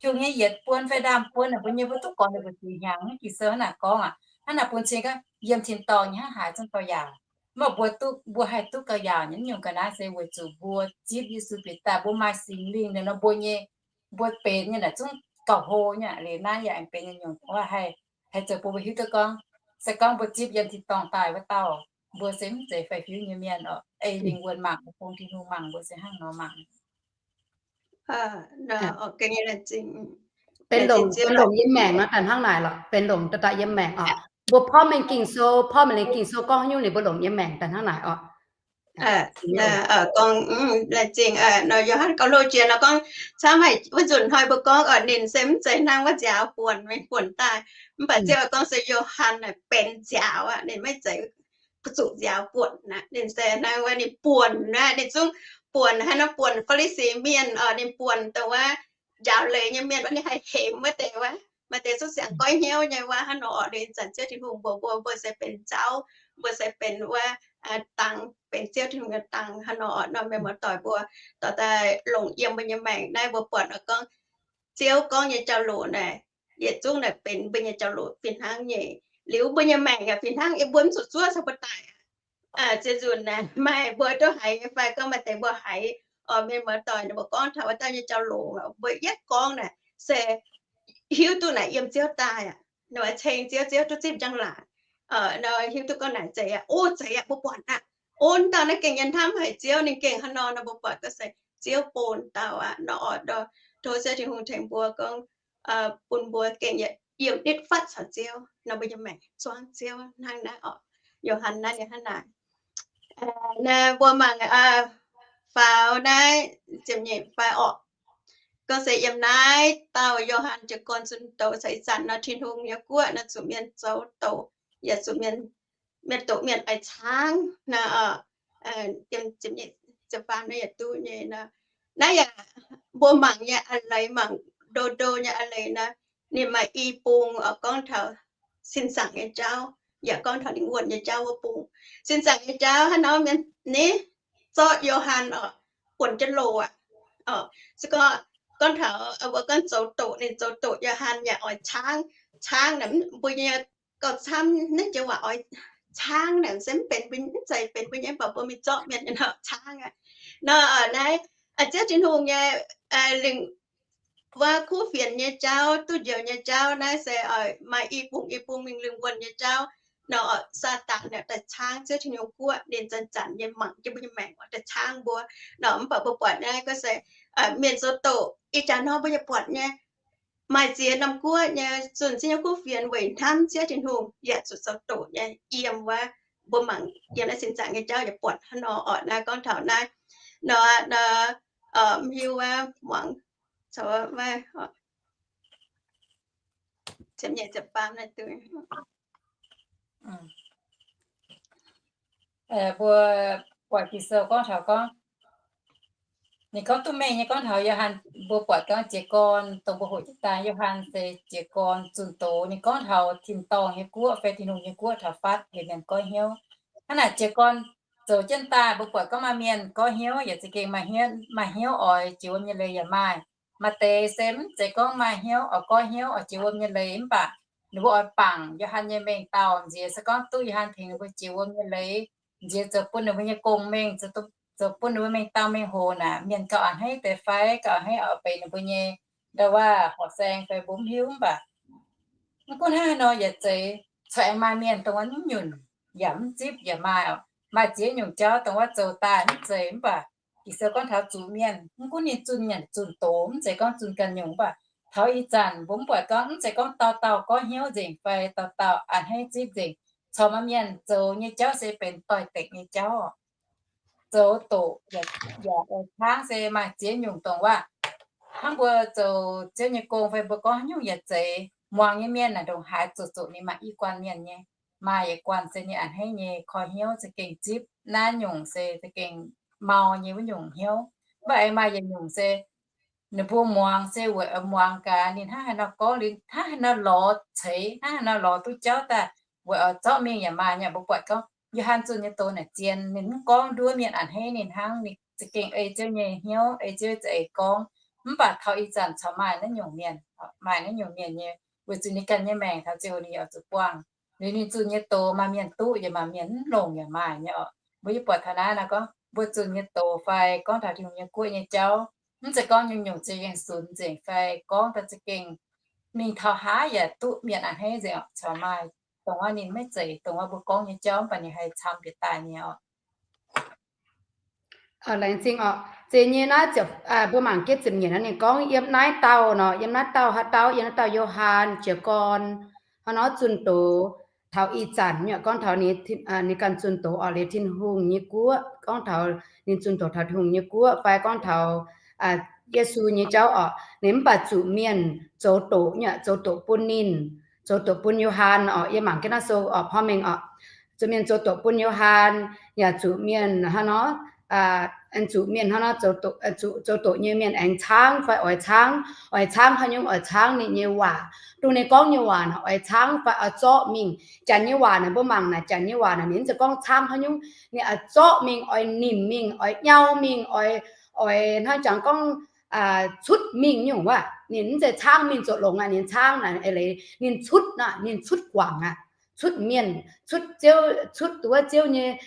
Tin-Hungh nyei yietc buonc fai ndaamv-buonc naaic mbuo nyei mbuo duqv gorngv ninh mbuo zuqc hnyangx, mv Ging-Sou hnangv naaic gorngv aqv. Hnangv naaic bun cing gorngv yiem tin-dorngh nyei hnangv haaix zungv gauh yaauc. Mv baac mbuo duqv, mbuo haih duqv gauh yaauc nyei nyungc ga'naaiv se weic zuqc mbuo zipv Yesu bieqc daaih, mbuo maaih Singx Lingh liuz nor mbuo nyei, mbuo benx nyei naaic zungv gauh hlo nyei. Liuz naaiv yaac aengx benx nyei nyungc haih, haih zoux bun mbuo hiuv duqv gorngv, se gorngv mbuo zipv yiem tin-dorngh daaih wuov dauh, mbuo se mv zeiz fai fiuv nyei mienh oc. Ei lingh wuonh mangc, bun Tin-Hungh mangc, mbuo se hnangv nor mangc. Benx longc, benx longc yiem maengc nor daaih hnangv naaic lorqc. Benx longc daaih yiem maengc oc. Mbuo porv mengh Ging-Sou, porv mengh lengc Ging-Sou gorngv haaix nyungc liuz mbuo longc yiem maengc daaih hnangv naaic oc. Gorngv, laengz zingh, nor Yo^han gauh hlo jiex nor gorngv, camv haic wuov nzunc hnoi mbuo gorngv oc, ninh se mv zeiz hnangv wuov nziaaux buonc, mengh buonc daaih. Mv baac Ziouv gorngv se Yo^han naaic benx nziaaux aqv, ninh maiv zeiz zuqc nziaaux buonc aqv. Ninh se hnangv wuov ninh buonc aqv, ninh zungv buonc haaix nor, buonc Faa^li^si mienh oc, ninh buonc dongh wuov njaaux leiz nyei mienh wuov, ninh haih hemx wuov deix wuov. Maaih deix zungv siang goiv hnyouv nyei wuov hnangv nor oc. Ninh zanc Ziouv Tin-Hungh mbuox mbuo, mbuo se benx nzauv, mbuo se benx wuov dangx, benx Ziouv Tin-Hungh nyei dangx hnangv nor oc. Nor meih muoz-doic mbuo dorh daaih longc yiem mbuo nyei maengc naaiv mbuo buatc oc gorngv Ziouv gorngv nyei jauv-louc naaic, yietc zungv naaic benx mbuo nyei jauv-louc fih hnangv nyei. Liuz mbuo nyei maengc yaac fih hnangv, yie mbuo mv zuqc zuov caux mbuo daic. Ziex nzunc naaic maaih mbuo duqv haiz nyei fai gorngv maaih deix mbuo haiz Mienh muoz-doic ninh mbuo gorngv taux wuov dauh nyei jauv-louc, mbuo yietv gorngv naaic se hiuv duqv naaic yiem Ziouv daaih aqv. Ninh mbuo ceng Ziouv, Ziouv duqv zipv njang-laangc. Nor hiuv duqv gorngv naaic zeiz aqv, o, zeiz aqv, mbuo buatc aqv. O, dauh naaiv gengh yiem hnamv haic Ziouv, ninh gengh haaix nor nor mbuo buatc gorngv se Ziouv bun dauh aqv. Nor oix tov Ziouv Tin-Hungh tengx mbuo gorngv bun mbuo gengh yietc yiem nitv fatv caux Ziouv nor mbuo nyei maengc zuangv Ziouv hnangv naaiv oc. Yo^han naaiv ninh hnangv naaic. Naaiv mbuo mangc faaux naaiv ziepc nyeic fai orqc. Gorngv se yiem naaiv dauh Yo^han jiez gorn zunh doz caux ih zanc nor Tin-Hungh nyei guoqv nor zuqc mienh zoux doqc, yaac zuqc mienh, mienh doqc mienh oix caangv nor. Ziepc faam naaiv yaac duqv nyei nor. Naaiv yaac mbuo mangc nyei a'leiz, mangc ndo ndo nyei a'leiz nor, ninh maaih i bung oix gorngv taux sin zaangc nyei jauv, yaac gorngv taux ninh wuonh nyei jauv wuov bung. Sin zaangc nyei jauv hnangv nor mienh ni zorqv Yo^han oc, buonc jienv loh aqv. Se gorngv, gorngv taux mbuo gorngv zoux doqc, ninh zoux doqc Yo^han yaac oix caangv. Caangv naaic mbuo nyei gauh camv naaiv joux waac oix caangv naaic se mv benx, mv zeiz benx mbuo nyei, mv baac mbuo mingh zorqv mienh nyei nor caangv aqv. Nor naaiv Ziouv Tin-Hungh nyei lingh wuov kuv fienx nyei jauv, duqv njoux nyei jauv naaiv se maaih i bung i bung mingh lingh wuonh nyei jauv. Nor Saadaan naaic daaih caangv Ziouv Tin-Hungh guoqv, ninh zanc-zanc nyei mangc jienv mbuo nyei maengc oix daaih caangv mbuo. Nor mv baac mbuo buatc naaiv gorngv se mienh zoux doqc ih jaax nor mbuo yaac buatc nyei. Maaih ziex norm guoqv nyei zunh Ziouv nyei kuv fienx weic hnamv Ziouv Tin-Hungh yaac zuqc zoux doqc nyei yiem wuov. Mbuo mangc yiem naaiv sin zaangc nyei jauv yaac buatc hnangv nor oc. Naaiv gorngv taux naaiv nor, mv hiuv wuov muangx caux ziepc nyeic ziepc faam naaiv duqv. Mbuo buatc Ging-Sou gorngv taux gorngv, ninh gorngv duqv mengh nyei gorngv taux Yo^han, mbuo buatc gorngv jiez gorn dongh mbuo hoqc jienv daaih Yo^han se jiez gorn zunh doz. Ninh gorngv taux tin-dorngh nyei guoqv fai Tin-Hungh nyei guoqv taux fatv heuc mienh goiv hnyouv. Hnangv naaic jiez gorn zoux jienv daaih mbuo buatc gorngv maaih mienh goiv hnyouv yaac za'gengh maaih hnyouv oix jiex wuom nyei leiz yaac maaih. Maaih deix se mv zeiz gorngv maaih hnyouv oix goiv hnyouv oix jiex wuom nyei leiz mv baac ninh mbuo oix bangc Yo^han nyei mengh dauh nziex se gorngv duqv Yo^han tengx ninh mbuo jiex wuom nyei leiz, nziex zoux bun ninh mbuo nyei gong-mengh, zoux bun ninh mbuo mengh dauh mengh hoc naaic mienh gauh a'hneiv deix fai gauh a'hneiv oix benx ninh mbuo nyei ndau-waac horqc saeng fai mbuo mv hiuv mv baac mv gunv hnangv haaix nor yaac zeiz corc aengx maaih mienh dongh wuov mv nyunc yaac mv zipv yaac maaih oc. Maaih ziex nyungc jauv dongh wuov zoux daaih mv zeiz mv baac Ging-Sou gorngv taux zuqc mienh mv gunv ninh zunh nyanc zunh doz mv zeiz gorngv zunh ganh nyungc mv baac taux ih zanc mbuo mv buatc gorngv mv zeiz gorngv dauh dauh goiv hnyouv nzengc fai dauh dauh a'hneiv zipv nzengc. Corc maaih mienh zoux nyei jauv se benx doix-dekc nyei jauv oc. Zoux doqc yaac oix caangv se maaih ziex nyungc dongh wuov hnangv mbuo zoux Ziouv nyei gong fai mbuo gorngv haaix nyungc yaac zeiz. Muangx nyei mienh naaic ndongc haaix zoqc zoqc ninh maaih i guanh mienh nyei. Maaih yietc guanh se ninh a'hneiv nyei koi hnyouv za'gengh zipv. Naaiv nyungc se za'gengh mau nyei wuov nyungc hnyouv. Mv baac aengx maaih yietc nyungc se ninh mbuo muangx se weic oix muangx gaax ninh hnangv haaix nor gorngv, ninh hnangv haaix nor lorz ceix, hnangv haaix nor lorz duqv jauv daaih, weic oix zorqv mingh yaac maaih nyei. Mbuo buatc gorngv Yo^han zunh nyei doz naaic zien, ninh mv gorngv nduov mienh a'hneiv ninh hnangv, ninh za'gengh ei Ziouv nyei hnyouv, ei Ziouv za'eix gorngv. Mv baac taux ih zanc corc maaih naaiv nyungc mienh, maaih naaiv nyungc mienh nyei, weic zuqc ninh ganh nyei maengc taux ziangh hoc ninh yaac zuqc buangh. Liuz ninh zunh nyei doz maaih mienh duqv yaac maaih mienh mv longc yaac maaih nyei oc. Mbuo yie buatc taux naaiv nor gorngv mbuo zunh nyei doz fai gorngv taux Tin-Hungh nyei guoqv nyei jauv, mv zeiz gorngv nyungc-nyungc za'gengh sunx nzengc fai gorngv daaih za'gengh mingh taux haaix yaac duqv mienh a'hneiv nzengc oc. Corc maaih dongh wuov ninh maiv zeiz dongh wuov mbuo gorngv nyei jauv mv baac ninh haih camv bieqc daaih nyei oc. Laengz zingh oc. Zeiz nyei naaiv, mbuo mangc jienv ziepc nyeic naaiv ninh gorngv yiem naaiv dauh nor, yiem naaiv dauh haaix dauh, yiem naaiv dauh Yo^han jiez gorn hnangv nor zunh doz taux ih zanc nyei, gorngv taux ninh ganh zunh doz oc, liuz Tin-Hungh nyei guoqv, gorngv taux ninh zunh doz taux Tin-Hungh nyei guoqv fai gorngv taux Yesu nyei jauv oc. Ninh mv baac zuqc mienh zoux doqc nyei, zoux doqc bun ninh, zoux doqc bun Yo^han oc. Yie mangc jienv naaiv sou oc, porv mengh oc. Zuqc mienh zoux doqc bun Yo^han, yaac zuqc mienh hnangv nor, zuqc mienh hnangv nor zoux doqc nyei mienh aengx caangv fai oix caangv, oix caangv haaix nyungc, oix caangv ninh nyei waac, dongh ninh gorngv nyei waac naaic oix caangv fai oix zorqv mingh. Janx nyei waac naaic mbuo mangc naaic, janx nyei waac naaic ninh mv zeiz gorngv caangv haaix nyungc, ninh oix zorqv mingh, oix nimc mingh, oix nyau mingh, oix, oix hnangv jangx gorngv cutv mingh nyungc wuov. Ninh mv zeiz caangv mingh zoux longx aqv, ninh caangv naaic eix leiz ninh cutv naaic, ninh cutv guangc aqv, cutv mienh, cutv Ziouv, cutv wuov Ziouv nyei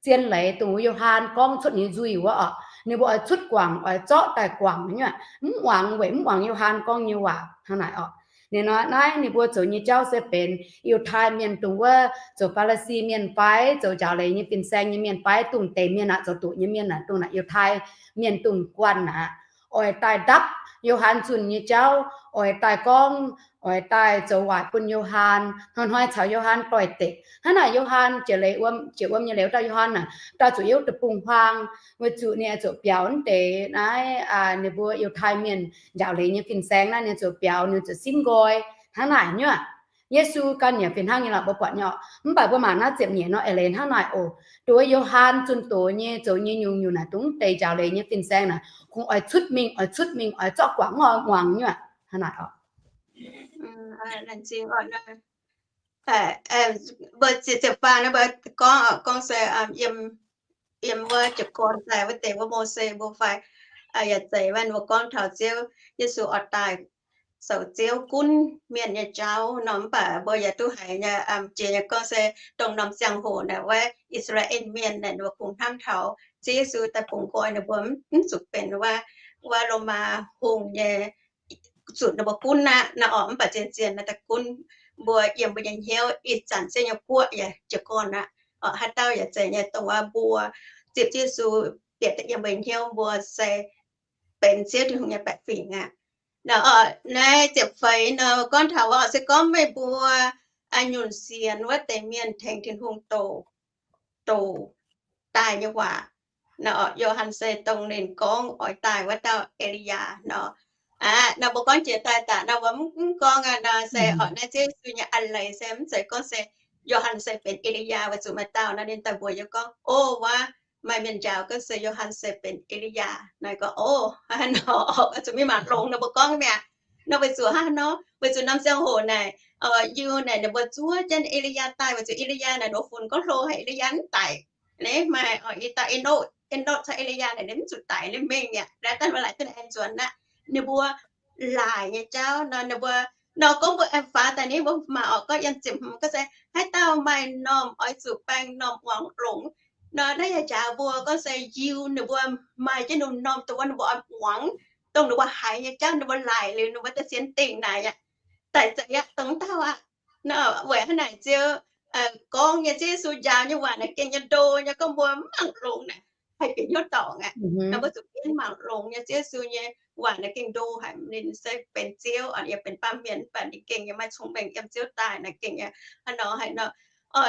zien leiz dongh wuov Yo^han gorngv cuotv ninh nzuih wuov oc. Ninh mbuo oix cutv guangc, oix zorqv daaih guangc nyuoqc, mv muangx, weic mv muangx Yo^han gorngv nyei waac hnangv naaic orqc. Ninh nor naaiv ninh mbuo zoux nyei jauv se benx Yiutai Mienh dongh wuov zoux Faa^li^si Mienh fai zoux njaaux leiz nyei fin-saeng nyei mienh fai dongh deix mienh aqv, zoux doqc nyei mienh aqv, dongh naaic Yiutai Mienh dongh guanh aqv, oix daaih ndapv Yo^han zunh nyei jauv, oix daaih gorngv, oix daaih zoux waaic bun Yo^han, hnoi-hnoi caux Yo^han doix-dekc. Hnangv naaic Yo^han jiex wuom nyei leiz, dauh Yo^han naaic daaih zuqc youv deic-bung-huaang, weic zuqc ninh zuqc biaux wuov deix naaiv ninh mbuo Yiutai Mienh njaaux leiz nyei fin-saeng naaiv, ninh zuqc biaux, ninh zuqc simv nqoi hnangv naaic nyuoqc. Yesu ganh yaac fih hnangv nyei lorqc, mbuo buatc nyei orqc. Mv baac mbuo mangc naaiv ziepc nyeic nor eix leiz hnangv naaic oc. Dongh wuov Yo^han zunh doz nyei zoux nyei nyungc-nyungc naaic, dongh wuov deix njaaux leiz nyei fin-saeng naaic, kungx oix cutv mingh, oix cutv mingh, oix zorqv guangc, mv oix muangx nyuoqc hnangv naaic orqc. Mbuo ziepc, ziepc faah nor mbuo gorngv, gorngv se yiem wuov jiez gorn daaih wuov deix wuov Mose mbuo fai yaac zeiz wuov mbuo gorngv taux Ziouv Yesu oix daaih zoux Ziouv gunv mienh nyei jauv nor, mv baac mbuo yaac duqv haiz nyei, jiex nyei gorngv se dongh norm ziangh hoc naaic wuov I^saa^laa^en Mienh naaic ninh mbuo kungx hnamv taux Ziouv Yesu daaih bungx nqoi ninh mbuo mv zuqc benx wuov, wuov Lomaa hungh nyei zuqc ninh mbuo gunv aqv nor orqc. Mv baac zien-zien naaiv daaih gunv mbuo yiem mbuo nyei hnyouv ih zanc Ziouv nyei guoqv yaac jiez gorn aqv. Haaix dauh yaac zeiz nyei dongh wuov mbuo ziepc Ziouv Yesu bieqc daaih yiem mbuo nyei hnyouv mbuo se benx Ziouv Tin-Hungh nyei baeqc fingx aqv. Naaiv ziepc feix nor gorngv taux se gorngv meih mbuo nyunc sienx wuov deix mienh tengx Tin-Hungh douc, douc daaih nyei waac. Nor Yo^han se dongh ninh gorngv oix daaih wuov dauh E^li^yaa nor. Aa, nor mbuo gorngv jiex daaih daaih nor mbuo mv gorngv aqv nor se orqc, naaiv Ziouv Yesu nyei a'leiz se mv zeiz gorngv se Yo^han se benx E^li^yaa, weic zuqc maaih dauh nor ninh daaih mbuox yie gorngv, o, wuov maaih mienh njaaux gorngv se Yo^han se benx E^li^yaa. Naaiv gorngv, o, nor zuqc mingh mangc longx nor mbuo gorngv mi'aqv. Nor weic zuqc hnangv nor, weic zuqc norm ziangh hoc naaic, Yiu naaic ninh mbuo zuov jienv E^li^yaa daaih, weic zuqc E^li^yaa naaic ninh mbuo funx gorngv hlo haic, E^li^yaa mv daic. Naaiv maaih i dauh E^notv, E^notv caux E^li^yaa naaic ninh mv zuqc daic, ninh mingh mi'aqv. Naaiv daaih mbuo laaic duqv aengx nzuonx aqv. Ninh mbuo laaic nyei jauv nor, ninh mbuo nor gorngv mbuo aengx faaux daaih ni mbuo mangc orqc, gorngv yiem ziepc hmz gorngv se haaix dauh maaih normh oix zuqc baeng normh muangx longx. Nor naaiv yaac njaaux mbuo gorngv se Yiu ninh mbuo maaih jienv norm-norm dongh wuov ninh mbuo oix muangx, dongh ninh mbuo haiz nyei jauv ninh mbuo laaic liuz ninh mbuo daaih sienx dingc naaic aqv. Daic zeiz aqv, dongh dauh aqv. Nor weic hnangv naaic Ziouv gorngv nyei, Ziouv Yesu njaaux nyei waac naaic gengh nyei ndo nyei, gorngv mbuo mv mangc longx naaic haih bieqc hnyouv dorngc aqv. Nor mbuo zuqc ginv mangc longx nyei Ziouv Yesu nyei waac naaic gengh ndo haic. Ninh se benx Ziouv, yaac benx baamh mienh, mv baac ninh gengh nyei maaih cong-mengh yiem Ziouv daaih naaic gengh nyei hnangv nor haic nor.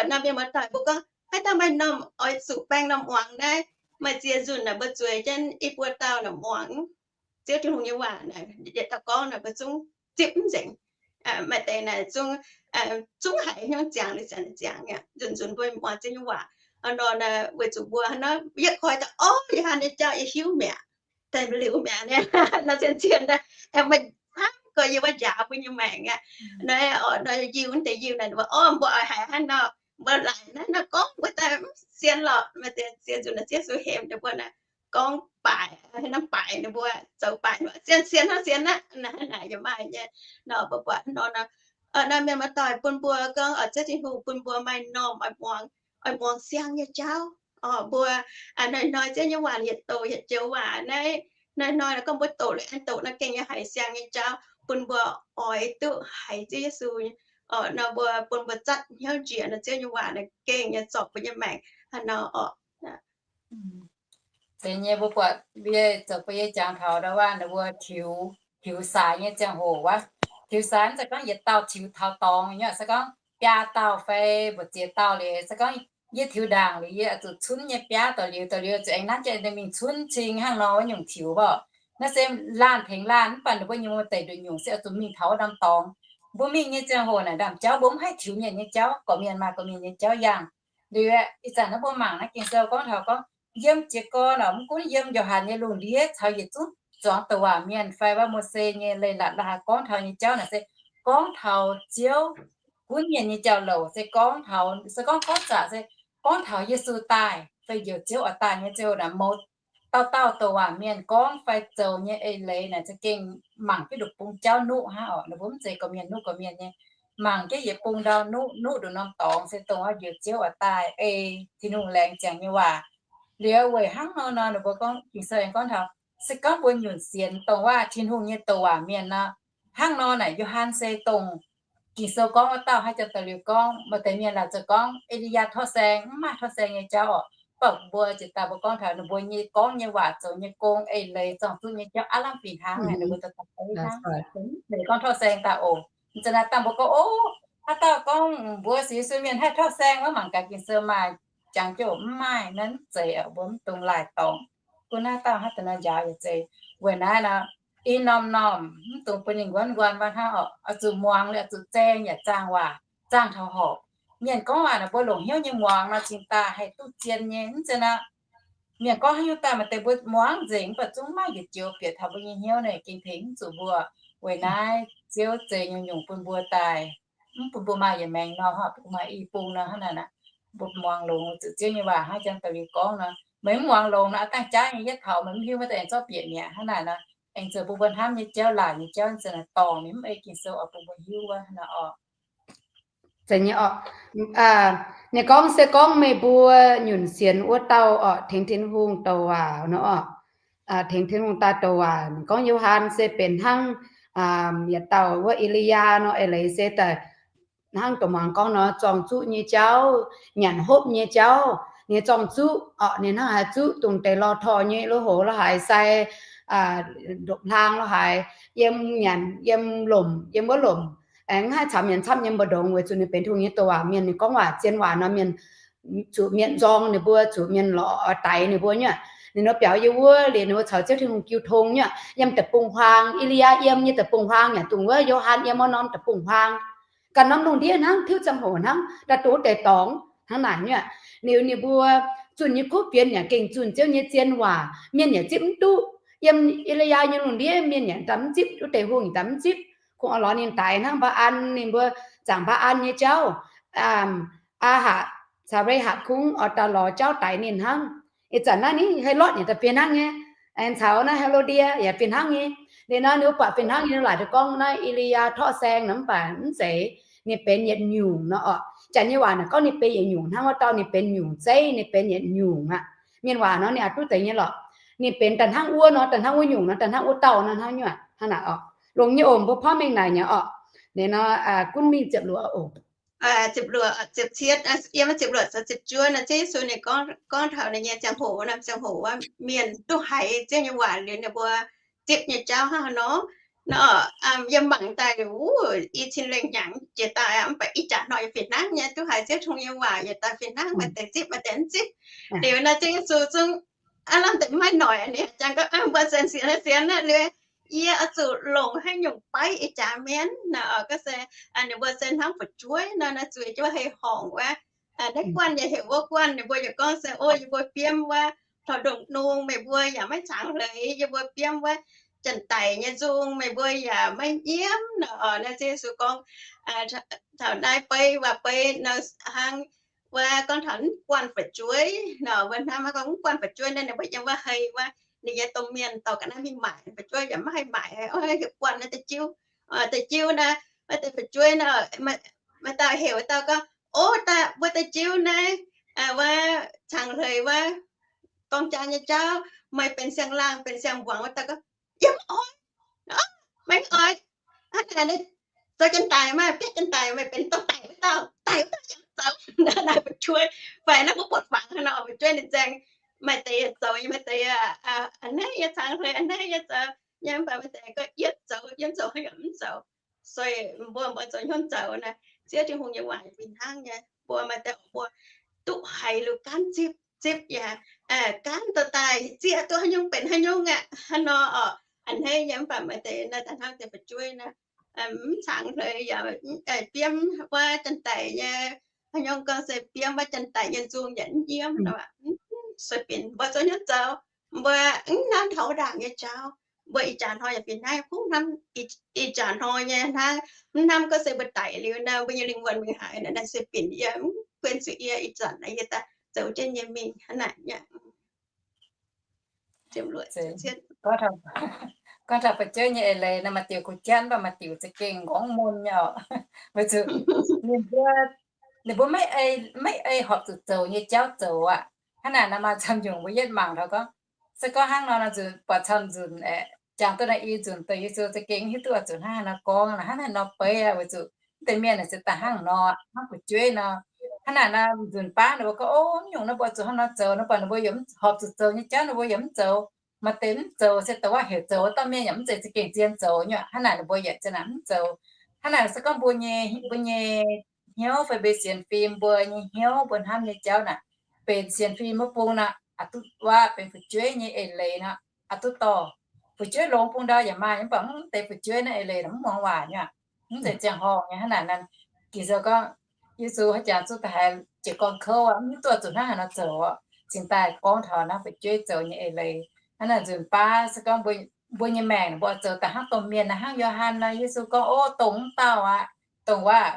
Nor mienh muoz-doic mbuo gorngv haaix dauh maaih normh oix zuqc baeng normh muangx naaiv, maaih ziex nzunc naaic mbuo zueiz jienv i buo dauh naaic muangx Ziouv Tin-Hungh nyei waac naaic, yietc dauh gorngv naaic mbuo zungv zipv mv nzengc. Maaih deix naaic zungv, zungv haiz hnyouv ziangx liuz ziangx ziangx aqv. Nzunc nzunc mbuo muangx Ziouv nyei waac nor, weic zuqc mbuo hnangv nor yie koi daaih, o, Yo^han nyei jauv yie hiuv mi'aqv, daaih liuz mi'aqv nor, zien-zien daaih aengx maaih hnamv gorx yie wuov njaaux mbuo nyei maengc aqv. Naaiv orqc, nor Yiu, deix Yiu naaic, o, mbuo oix haiz hnangv nor, mbuo laaic naaiv nor gorngv mbuo daaih mv sienx lorqc. Maaih deix ziex nzunc naaic Ziouv Yesu hemx ninh mbuo naaic gorngv baaic, hnamv baaic ninh mbuo, zoux baaic, zien-zien hnangv sienx aqv. Naaiv naaic yaac maaih nyei. Nor mbuo buatc nor, nor mienh muoz-doic bun mbuo gorngv oix Ziouv Tin-Hungh bun mbuo maaih normh oix muangx, oix muangx siang nyei jauv. Mbuo hnoi-hnoi Ziouv nyei waac yietc doqc yietc joux waac naaiv, hnoi-hnoi gorngv mbuo doqc liuz aengx doqc nor gengh nyei haiz siang nyei jauv, bun mbuo oix duqv haiz Ziouv Yesu. Nor mbuo bun mbuo zatv hnyouv njiec nor Ziouv nyei waac naaic gengh nyei zorc mbuo nyei maengc hnangv nor orqc. Deix nyei mbuo buatc mbuo zoux bun yie jangx taux ndau wuov ninh mbuo tiux, tiux saax nyei ziangh hoc wuov. Tiux saax se gorngv yietc dauh tiux taux dorngx nyei, se gorngv biaa dauh fai mbu'ziex dauh liuz, se gorngv yie tiux ndaangc liuz yie oix zuqc cunv nyei biaa dauh liuz, dauh liuz zuqc aengx nanv jienv mingh cunv cing hnangv nor wuov nyungc tiux orqc. Naaiv se laanh tengx laanh, mv baac ninh mbuo nyei wuov deix nduqc nyungc se oix zuqc mingh taux wuov norm dorngx. Mbuo mingh nyei ziangh hoc naaic ndaamv-jauv mbuo mv haih tiux mienh nyei jauv, gorqv-mienh maaih gorqv-mienh nyei jauv yangh. Liuz ih zanc naaiv mbuo mangc naaiv Ging-Sou gorngv taux gorngv yiem jiez gorn orqc, mv gunv yiem Yo^han nyei lungh ndiev caux yietc zungv zuangx douc waac mienh fai wuov Mose nyei leiz-latc la'haaix gorngv taux nyei jauv naaic se gorngv taux Ziouv gunv mienh nyei jauv-louc, se gorngv taux, se gorngv gorngv zaqc se gorngv taux Yesu daaih fai njoux Ziouv oix daaih nyei ziouc naaic mouz dauh dauh douc waac mienh gorngv fai zoux nyei eix leiz naaic za'gengh mangc jienv nduqc bung jauv nuqv hnangv orqc. Ninh mbuo mv zeiz gorqv-mienh nuqv gorqv-mienh nyei, mangc jienv yietc bung ndau nuqv, nuqv nduqc norm dorngx se dongh wuov njoux Ziouv oix daaih ei Tin-Hungh laengz ziangx nyei waac. Liuz weic hnangv nor nor ninh mbuo gorngv, Ging-Sou aengx gorngv taux, se gorngv mbuo nyunc sienx dongh waac Tin-Hungh nyei douc waac mienh nor, hnangv nor naaic Yo^han se dongh Ging-Sou gorngv wuov dauh haaix jangx da'liuz gorngv, maaih deix mienh laaic zoux gorngv E^li^yaa torqv saeng, mv maaih torqv saeng nyei jauv oc. Mv baac mbuo ziouc daaih mbuo gorngv taux ninh mbuo nyei gorngv nyei waac, zoux nyei gong, eix leiz, zorng-zuqv nyei jauv, aav lamh fih hnangv naaic ninh mbuo daaih daaih hnangv, mv zeiz gorngv torqv saeng daaih oc. Mv zeiz naaiv dangh mbuo gorngv, o, haaix dauh gorngv mbuo sienx Yesu mienh haih torqv saeng wuov, mangc gaax Ging-Sou maaih jangx jienv mv maaih, naaiv mv zeiz oc, mbuo mv dungx laaic dorngc. Gunv haaix dauh haaix deix nor njaaux yaac zeiz. Weic naaiv nor, i norm-norm mv dungx bun ninh nquonv nquonv wuov hnangv oc. Oix zuqc muangx liuz oix zuqc zaeng yaac zaangh waac, zaangh taux horpc. Mienh gorngv waac naaic mbuo longc hnyouv nyei muangx nor cingx daaih haih duqv zien nyei. Mv zeiz nor, mienh gorngv haaix nyungc daaih maaih deix mbuo muangx nzengc, mv baac zungv maiv njiec joux bieqc taux mbuo nyei hnyouv naaic, gengh tengx mv zuqc mbuo. Weic naaiv Ziouv zeix nyungc-nyungc bun mbuo daaih, mv bun mbuo maaih yietc maengc nor, bun maaih i bung nor hnangv naaic. Mbuo muangx longx zuqc Ziouv nyei waac hnangv jangx da'liuz gorngv nor. Meih mv muangx longx nor, aav dangh jaav nyei yietv taux meih mv hiuv wuov deix aengx zorqv bieqc mi'aqv hnangv naaic nor. Aengx zoux bun mbuo hnamv nyei jauv, laaic nyei jauv, ih zanc naaic dorngc ninh mv ei Ging-Sou oix bun mbuo hiuv wuov hnangv naaic oc. Zeiz nyei oc. Ninh gorngv se gorngv meih mbuo nyunc sienx wuov dauh oc, tengx Tin-Hungh douc waac nor oc. Tengx Tin-Hungh daaih douc waac. Ninh gorngv Yo^han se benx hnangv yietc dauh wuov E^li^yaa nor, eix leiz se daaih hnangv doqc muangx gorngv nor, zorng-zuqv nyei jauv, nyanc hopv nyei jauv, ninh zorng-zuqv oc, ninh hnangv haaix zuqv dongh deix lorh torh nyei, lorh hoc lorh haaix sai, ndopv-hlaang lorh haaix, yiem nyanc, yiem lomc, yiem wuov lomc, aengx mv haih caux mienh camv yiem mbu'ndongx, weic zuqc ninh benx Tin-Hungh nyei douc waac mienh. Ninh gorngv waac zien waac nor, mienh zuqc mienh nzorng ninh mbuo, zuqc mienh lorz daix ninh mbuo nyei. Ninh mbuo biaux yiem wuov liuz, ninh mbuo caux Ziouv Tin-Hungh jiu tong nyei, yiem deic-bung-huaang. E^li^yaa yiem nyei deic-bung-huaang yaac dongh wuov Yo^han yiem wuov norm deic-bung-huaang. Ganh norm lungh ndiev hnangv, tiuv ziangh hoc hnangv, daaih dongh wuov deix dorngx hnangv naaic nyei. Liuz ninh mbuo zunh nyei kuv fienx yaac gengh zunh Ziouv nyei zien waac, mienh yaac zipv mv duqv. Yiem E^li^yaa nyei lungh ndiev mienh yaac daaih mv zipv, wuov deix hungh yaac daaih mv zipv. Kungx oix lorz ninh daix hnangv Mbaa^an, ninh mbuo zaangc Mbaa^an nyei jauv. Aa^hatc, Saa^mbei^hatc kungx oix daaih lorz jauv daix ninh hnangv. Ih zanc naaiv ninh Helotv yaac daaih fih hnangv nyei. Aengx caux naaiv He^lo^ndie yaac fih hnangv nyei. Liuz nor ninh mbuo buatc fih hnangv nyei, laaic duqv gorngv naaiv E^li^yaa torqv saeng nor, mv baac mv zeiz. Ninh benx yietc nyungc nor oc. Janx nyei waac naaic gorngv ninh benx yietc nyungc hnangv wuov dauh, ninh benx nyungc zeiv, ninh benx yietc nyungc aqv. Mienh waac nor ninh oix duqv deix nyei lorqc. Ninh benx daaih hnangv wuov nor, daaih hnangv wuov nyungc nor, daaih hnangv wuov dauh nor hnangv nyungc aqv. Hnangv naaic oc. Longx nyei oc, mbuo porv mengh naaic nyei oc. Ninh nor, gunv mingh ziepc luoqc oc. Ziepc luoqc, ziepc cietv, yiem ziepc luoqc caux ziepc juov nor, Ziouv Yesu ninh gorngv, gorngv taux ninh nyei ziangh hoc, norm ziangh hoc wuov mienh duqv haiz Ziouv nyei waac liuz ninh mbuo zipv nyei jauv hnangv haaix nor. Nor, yiem mangc daaih liuz, wuov i cin lengh hnyangx jiex daaih, mv baac ih jaax hnoi yaac fih hnangv nyei, duqv haiz Ziouv Tin-Hungh nyei waac yietc daaih fih hnangv, maaih deix zipv, maaih deix mv zipv. Liuz nor Ziouv Yesu zungv aav lamh deix maiv noic ninh jangx gorngv, mbuo sienx, sienx, sienx aqv liuz, yie oix zuqc longc haaix nyungc beiv ih jaax mienh nor, gorngv se ninh mbuo se hnangv fu'jueiv nor, naaiv zuiz jienv hei horngc wuov, naaiv guanh nyei heuc wuov guanh, ninh mbuo yaac gorngv se, o, yie mbuo biomv wuov taux ndongc nungh, meih mbuo yaac maiv cangx hleix, yie mbuo biomv wuov janx-daic nyei nzung, meih mbuo yaac maiv nyiemv nor. Naaiv Ziouv Yesu gorngv taux naaiv beiv waac-beiv nor hnangv, wuov gorngv taux mv guanh fu'jueiv nor, wuov hnamv gorngv mv guanh fu'jueiv naaiv, ninh mbuo yiem wuov hei wuov, ninh nyei domh mienh dorh ga'naaiv mingh maaic, fu'jueiv yaac maiv haih maaic, heuc guanh naaiv deix jiuv, deix jiuv naaiv, wuov deix fu'jueiv naaiv, maaih dauh heuc wuov dauh gorngv, o, daaih mbuo deix jiuv naaiv, wuov cangx hleix wuov dorng jaa nyei jauv, meih benx siang-laangh benx siang-mbuangz. Wuov dauh gorngv, yie mv oix, meih mv oix, hnangv naaic, zoux janx-daic maah, bietv janx-daic, meih benx dorng-daic wuov dauh, daic wuov dauh yaac mv zoux. Naaiv fu'jueiv, fai naaiv mbuo buatc fangx hnangv nor, fu'jueiv ninh nzaeng, maaih deix yaac zoux, maaih deix a'hneiv yaac cangx hleix, a'hneiv yaac zoux, yaac mv baac maaih deix gorngv yie zoux, yie zoux, yie mv zoux. Sueih mbuo, mbuo zoux hnyouv zoux naaiv, Ziouv Tin-Hungh nyei waac fih hnangv nyei. Mbuo maaih deix mbuo duqv haiz liuz gaanv zipv, zipv yaac gaanv dorh daaih zieqv duqv haaix nyungc benx haaix nyungc aqv. Hnangv nor oc, a'hneiv yaac mv baac maaih deix naaiv daaih hnangv deix fu'jueiv naaiv, mv cangx hleix yaac biomv wuov janx-daic nyei, haaix nyungc gorngv se biomv wuov janx-daic nyei nzung yaac mv nyiemv nor. Sueih binc mbuo zoux hnyouv zoux, mbuo mv hnamv taux wuov ndaangc nyei jauv. Mbuo ih jaax hnoi yaac fih hnangv, kungx hnamv ih jaax hnoi nyei hnangv, mv hnamv gorngv se mbuo daic liuz nor, mbuo nyei lingh wuonh mingh haaix nor. Naaiv sueih binc yie mv kuenx zuqc yie ih zanc naaiv yie daaih zoux jienv nyei mingh hnangv naaic. Gorngv taux fu'jueiv nyei eix leiz nor, maaih diuc kuh janv, mv baac maaih diuc za'gengh nqorngv mun nyei oc. Weic zuqc ninh mbuo, ninh mbuo maiv ei, maiv ei horpc zuqc zoux nyei jauv zoux aqv. Hnangv naaic nor maaih camv nyungc mbuo yietv mangc taux gorngv, se gorngv hnangv nor nor nzunc buatc camv nzunc aeqv, jangx duqv naaiv i nzunc dongh Yesu za'gengh hiuv duqv oix zuqc hnangv haaix nor gorngv nor, hnangv naaiv nor beiv oix zuqc mv deix mienh naaic se daaih hnangv nor, hnangv fu'jueiv nor. Hnangv naaic nor nzunc baav ninh mbuo gorngv, o, mv nyungc nor mbuo zuqc hnangv nor zoux nor, buatc ninh mbuo yaac horpc zuqc zoux nyei jauv ninh mbuo yaac mv zoux. Maaih deix mv zoux se dongh wuov heuc zoux, wuov dauh mienh yaac mv zeiz za'gengh zien zoux nyei. Hnangv naaic ninh mbuo yaac za'naaic mv zoux. Hnangv naaic se gorngv mbuo nyei, mbuo nyei hnyouv fai mbuo sienx fim, mbuo nyei hnyouv mbuo hnamv nyei jauv naaic, benx sienx fim wuov bung nor, aqc duqv waac benx fu'jueiv nyei eix leiz nor, aqc duqv dorh. Fu'jueiv longx bung ndau yaac maaih, mv baac mv deix fu'jueiv naaiv eix leiz nor mv muangx waac nyei, mv zeiz ziangh horngh nyei. Hnangv naaic nor, Ging-Sou gorngv, Yesu haaix jangx zuqc daaih haiz jiez gorn kouv aqv, mv duqv zuqc hnangv haaix nor zoux, cingx daaih gorngv taux naaiv fu'jueiv zoux nyei eix leiz. Hnangv naaic nzunc baav se gorngv mbuo nyei maengc mbuo zoux daaih hnangv domh mienh naaiv, hnangv Yo^han nor, Yesu gorngv, o, dongh wuov dauh aqv, dongh wuov,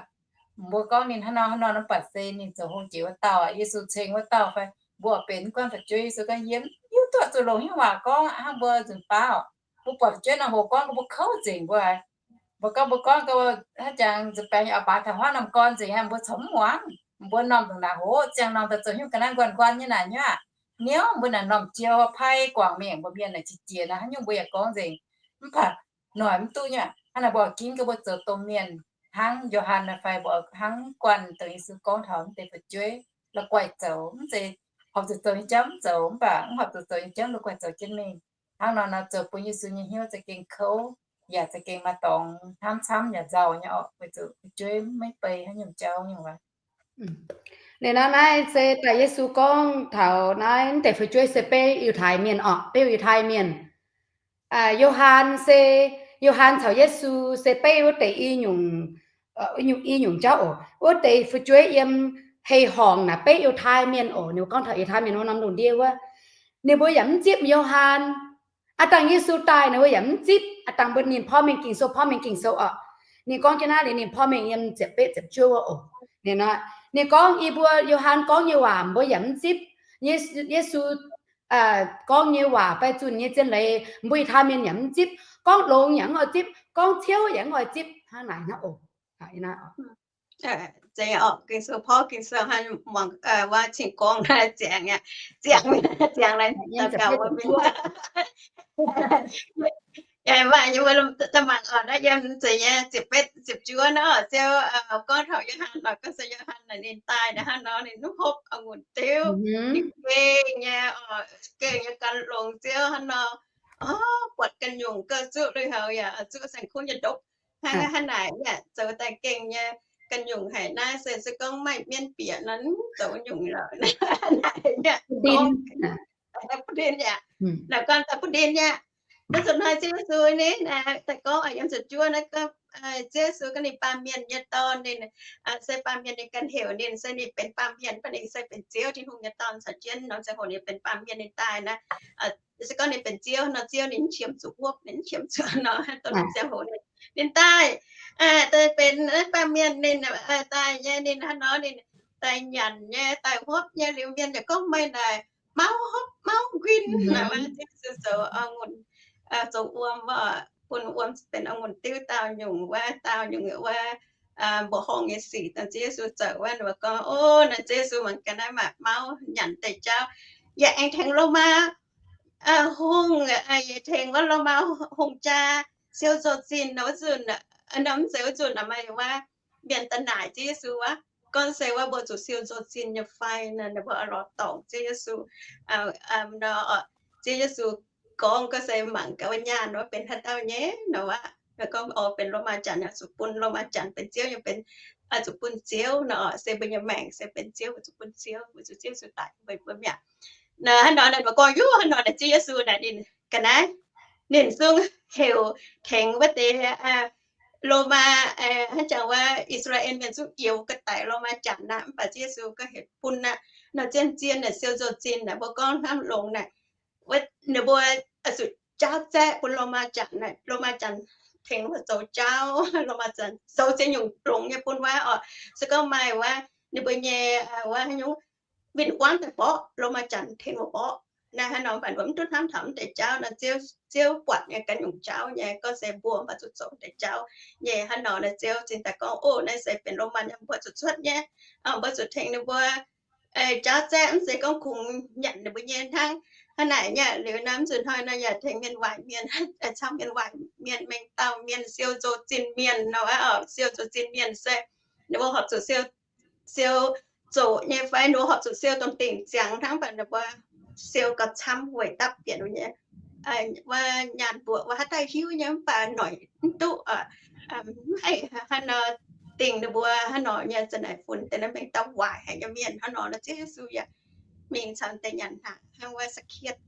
mbuo gorngv ninh hnangv nor hnangv nor, mv baac se ninh zoux hungh jiex wuov dauh aqv. Yesu ceng wuov dauh fai mbuo oix benx mv guanh fu'jueiv. Yesu gorngv, yie mv hiuv duqv zuqc longc hnyouv waac gorngv aqv. Hnangv mbuo nzunc baav, mbuo buatc fu'jueiv nor hoqc gorngv, mbuo kouv nzengc mbuo. Mbuo gorngv, mbuo gorngv, gorngv haaix jangx nzuih baengx yaac baaix taux haaix norm gorn nzengc aqv, mbuo corc mv muangx. Mbuo normh ndongc naaic hoqc ziangh norm daaih zoux hnyouv ga'naaiv nquanh nquanh nyei naaic nyuav. Niouv mbuo naaic normh jiou pai guangc mingh mbuo mienh naaic qiex jiez naaic, haaix nyungc mbuo yaac gorngv nzengc. Mv baac noic mv duqv nyei. Hnangv naaic mbuo ginv gau mbuo zoux domh mienh hnangv Yo^han fai mbuo hnangv guanh dongh Yesu gorngv taux mv deix fu'jueiv la'guaih zoux, mv zeiz horpc zuqc zoux nyei jauv mv zoux, mv baac mv horpc zuqc zoux nyei jauv la'guaih zoux jienv mingh. Hnangv nor nor zoux bun Yesu nyei hnyouv za'gengh kouv, yaac za'gengh maaih dorngx hnamv camv yaac nzauh nyei orqc, weic zuqc fu'jueiv maiv bei haaix nyungc jauv nyungc waac. Liuz nor naaiv se daaih Yesu gorngv taux naaiv mv deix fu'jueiv se beiv Yiutai Mienh orqc, beiv Yiutai Mienh. Yo^han se, Yo^han caux Yesu se beiv wuov deix i nyungc, i nyungc jauv oc. Wuov deix fu'jueiv yiem hei-horngc naaic beiv Yiutai Mienh oc. Ninh mbuo gorngv taux Yiutai Mienh wuov norm lungh ndiev wuov, ninh mbuo yaac mv zipv Yo^han. Aa dangh Yesu daaih ninh mbuo yaac mv zipv. Aa dangh mbuo ninh porv mengh Ging-Sou, porv mengh Ging-Sou orqc. Ninh gorngv jienv naaiv liuz ninh porv mengh yiem ziepc betv ziepc juov wuov oc. Ninh, ninh gorngv yie mbuo Yo^han gorngv nyei waac mbuo yaac mv zipv. Yesu gorngv nyei waac fai zunh nyei zien leiz mbuo Yiutai Mienh yaac mv zipv. Gorngv longx yaac mv oix zipv, gorngv ciouv yaac mv oix zipv hnangv naaic nor oc. Ging-Sou porv Ging-Sou hnangv muangx waac cing gorngv naaiv ziangx, ziangx, ziangx naaiv daux gaux wuov mienh. Yie mbuo da'mangc oc, naaiv yiem zeiz nyei ziepc betv ziepc juov nor, Ziouv gorngv taux Yo^han nor, gorngv se Yo^han naaic ninh daaih naaiv hnangv nor ninh mv hopv a'ngunc diuv, ninh gengh nyei, gengh nyei gan longx Ziouv hnangv nor, buatc ganh nyungc gauh zuqc lui-houx yaac zuqc saeng-kuv nyei ndopv. Hnangv hnangv naaic yaac zoux daaih gengh nyei ganh nyungc haic naaiv se, se gorngv maaih mienv bieqc nor mv zoux nyungc lorqc. Naaiv butv ndin yaac, naaiv gorngv daaih butv ndin yaac. Naaiv zuqc hnoi Ziouv Yesu ninh daaih gorngv yiem ziepc juov naaiv gorngv, Ziouv Yesu gorngv ninh baamh mienh nyei dorn ninh, se baamh mienh ninh ganh heuc ninh se ninh benx baamh mienh, mv baac ninh se benx Ziouv Tin-Hungh nyei dorn caux jienv nor, ziangh hoc ninh benx baamh mienh ninh daaih naaiv, se gorngv ninh benx Ziouv nor, Ziouv ninh mv qiemx zuqc wuov, ninh mv qiemx zuqc nor, dongh ninh ziangh hoc ninh, ninh daaih, daaih benx baamh mienh ninh daaih nyei, ninh hnangv nor ninh daaih nyanc nyei, daaih hopv nyei, liuz mienh yaac gorngv meih naaic mauv hopv mauv nquin, naaic wuov Ziouv Yesu zoux a'ngunc, zoux wuom, bun wuom benx a'ngunc diuv daauh nyungc wuov, daauh nyungc wuov, mbuoqc horngh nyei sic dongh Ziouv Yesu zoux wuov. Ninh mbuo gorngv, o, naaiv Ziouv Yesu mangc gaax naaiv maaih mauv nyanc deix jauv, yaac aengx tengx Lomaa hungh, yaac tengx wuov Lomaa hungh jaa siou nzou-zinh wuov nzunc, mv zeiz wuov nzunc, maaih wuov mienh daaih naaic Ziouv Yesu wuov, gorngv se wuov mbuo zuqc siou nzou-zinh nyei fai nor, ninh mbuo oix lorz dorngc Ziouv Yesu. Ziouv Yesu gorngv gorngv se mangc gaax wuov nyaanh wuov benx haaix dauh nyei nor wuov, gorngv oix benx Lomaa Janx, zuqc bun Lomaa Janx benx ziouv, yaac benx, zuqc bun ziouv nor, se mbuo nyei maengc se benx ziouv, zuqc bun ziouv, zuqc Ziouv Yesu daic mbuo mi'aqv. Hnangv nor ninh mbuo gorngv, yuv, hnangv nor naaic Ziouv Yesu naaic ninh ga'naaiv, ninh zungv heuc tengx wuov deix Lomaa, hnangv jangx wuov I^saa^laa^en Mienh zungv youx ga'daic Lomaa Janx aqv, mv baac Ziouv Yesu ga'heuc bun aqv. Nor zien-zien naaic siou nzou-zinh naaic mbuo gorngv hnangv longx naaic, ninh mbuo zuqc jaauv zaeqv bun Lomaa Janx naaic, Lomaa Janx tengx mbuo zoux jaauv, Lomaa Janx zoux ziex nyungc longx nyei bun wuov oc. Se gorngv maaih wuov ninh mbuo nyei wuov haaix nyungc win-wangv daaih mborqv, Lomaa Janx tengx mbuo mborqv. Naaiv hnangv nor mv baac mbuo mv duqv hnamv taux mv deix jaauv nor, Ziouv, Ziouv buatc nyei ganh nyungc jaauv nyei, gorngv se mbuo mv baac zuqc zoux deix jaauv nyei. Hnangv nor naaic Ziouv cingx daaih gorngv, o, naaiv se benx Lomaa nyei, mbuo zuqc cuotv nyei, mbuo zuqc tengx ninh mbuo jauv zaeqv mv zeiz gorngv kungx nyanc ninh mbuo nyei hnangv. Hnangv naaic nyei liuz nor, mv zuqc hnoi nor yaac tengx mienh waaic mienh, camv mienh waaic mienh, mengh dauh mienh, siou zoux zinh mienh nor, siou zoux zinh mienh se ninh mbuo horpc zuqc siou, siou zoqc nyei fai ninh mbuo horpc zuqc siou dongh dingc ziangx hnangv, mv baac ninh mbuo siou gauh camv weic dapv bieqc nyei, wuov nyaanh mbuoqc wuov haaix dauh hiuv nyei mv baac noic mv duqv, mv haih hnangv nor dingc ninh mbuo hnangv nor nyei, za'naaic funx deix naaiv mengh dauh waaic haic nyei mienh hnangv nor, nor Ziouv Yesu yaac mingh caux deix nyanc hnaangx hnangv wuov Saa^kietv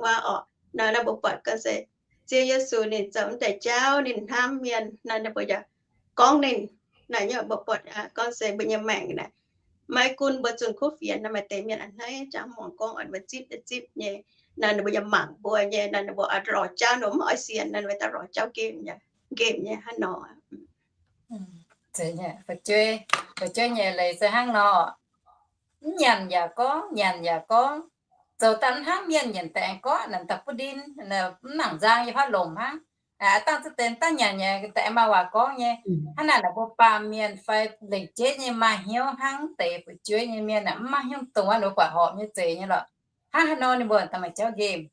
wuov orqc. Nor, nor mbuo buatc gorngv se Ziouv Yesu ninh zoux mv deix jauv ninh hnamv mienh nor, ninh mbuo yaac gorngv ninh. Naaiv nyei mbuo buatc gorngv se mbuo nyei maengc naaic, maiv gunv mbuo zunh kuv fienx nor, maaih deix mienh a'hneiv jangx muangx gorngv oix mbuo zipv zipv nyei, nor ninh mbuo yaac mangc mbuo nyei, nor ninh mbuo oix lorz jauv, ninh mbuo mv oix sienx nor, ninh mbuo daaih lorz jauv nqemh nyei, nqemh nyei hnangv nor. Fu'jueiv, fu'jueiv nyei leiz se hnangv nor, mv nyanc yaac gorngv, nyanc yaac gorngv, zoux daaih mv hnangv mienh nyanc daaih aengx gorngv, naaic daaih butv ndin, mv nangc nzang yie haav longc hnangv. Aa, dangh zuqc deix daaih nyanc nyei daaih aengx maaih waac gorngv nyei. Hnangv naaic, naaic mbuo baamh mienh fai lengc jeiv nyei maaih hnyouv hnangv deix fu'jueiv nyei mienh aeqv, mv maaih hnyouv dongh wuov ninh mbuo buatc horpc nyei zeiz nyei lorqc. Hnangv haaix nor ninh mbuo daaih maaih jauv nqemh.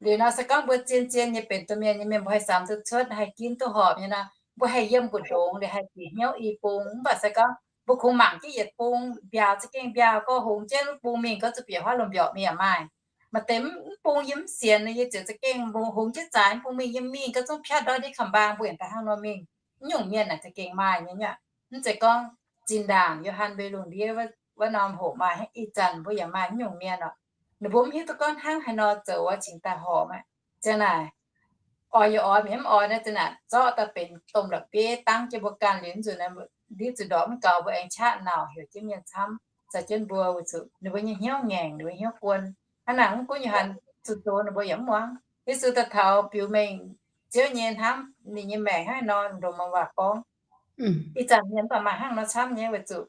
Liuz nor se gorngv mbuo zien-zien nyei benx domh mienh nyei mienh, mbuo haih samx duqv cuotv, haih ginv duqv horpc nyei nor, mbuo haih yiem mbu'ndongx liuz haih bieqc hnyouv i bung. Mv baac se gorngv mbuo kungx mangc jienv yietc bung mbiaauc, za'gengh mbiaauc gorx hungx jienv mv bung mingh gorngv zuqc bieqc huaav lomh mbiorqc mingh yaac maaih. Maaih deix mv bung yie mv sienx, yie ziouc za'gengh hungx jienv zaaix mv bung mingh, yie mingh gorngv zungv piatv ndortv ndiev ka'mbang, mbuo yaac daaih hnangv nor mingh. Mv nyungc mienh naaic za'gengh maaih nyei nyuoqc. Mv zeiz gorngv zinh ndaangc Yo^han mbuo lungh ndiev wuov norm hoc maaih, ih zanc mbuo yaac maaih mv nyungc mienh oc. Ninh mbuo mv hiuv duqv gorngv hnangv haaix nor zoux wuov cingx daaih horpc aqv. Ziang naaic, oix yaac oix, mienh mv oix naaiv ziang naaic zorqv daaih benx domh la'bieiv dangv jienv mbuo ganh liuz, nzunc naaiv ndiev zuqc ndortv mv gaux, mbuo aengx qaqv nauc heuc jienv mienh camv caux jienv mbuo, weic zuqc ninh mbuo nyei hnyouv ngaengc, ninh mbuo hnyouv guon. Hnangv naaic mv gunv Yo^han zuqc zoux, ninh mbuo yaac mv muangx. Yesu daaih taux biux mengh Ziouv nyei hnamv ninh nyei maengc hnangv nor, ndongc maaih waac gorngv. Ih zanc mienh mv baac maaih hnangv nor camv nyei weic zuqc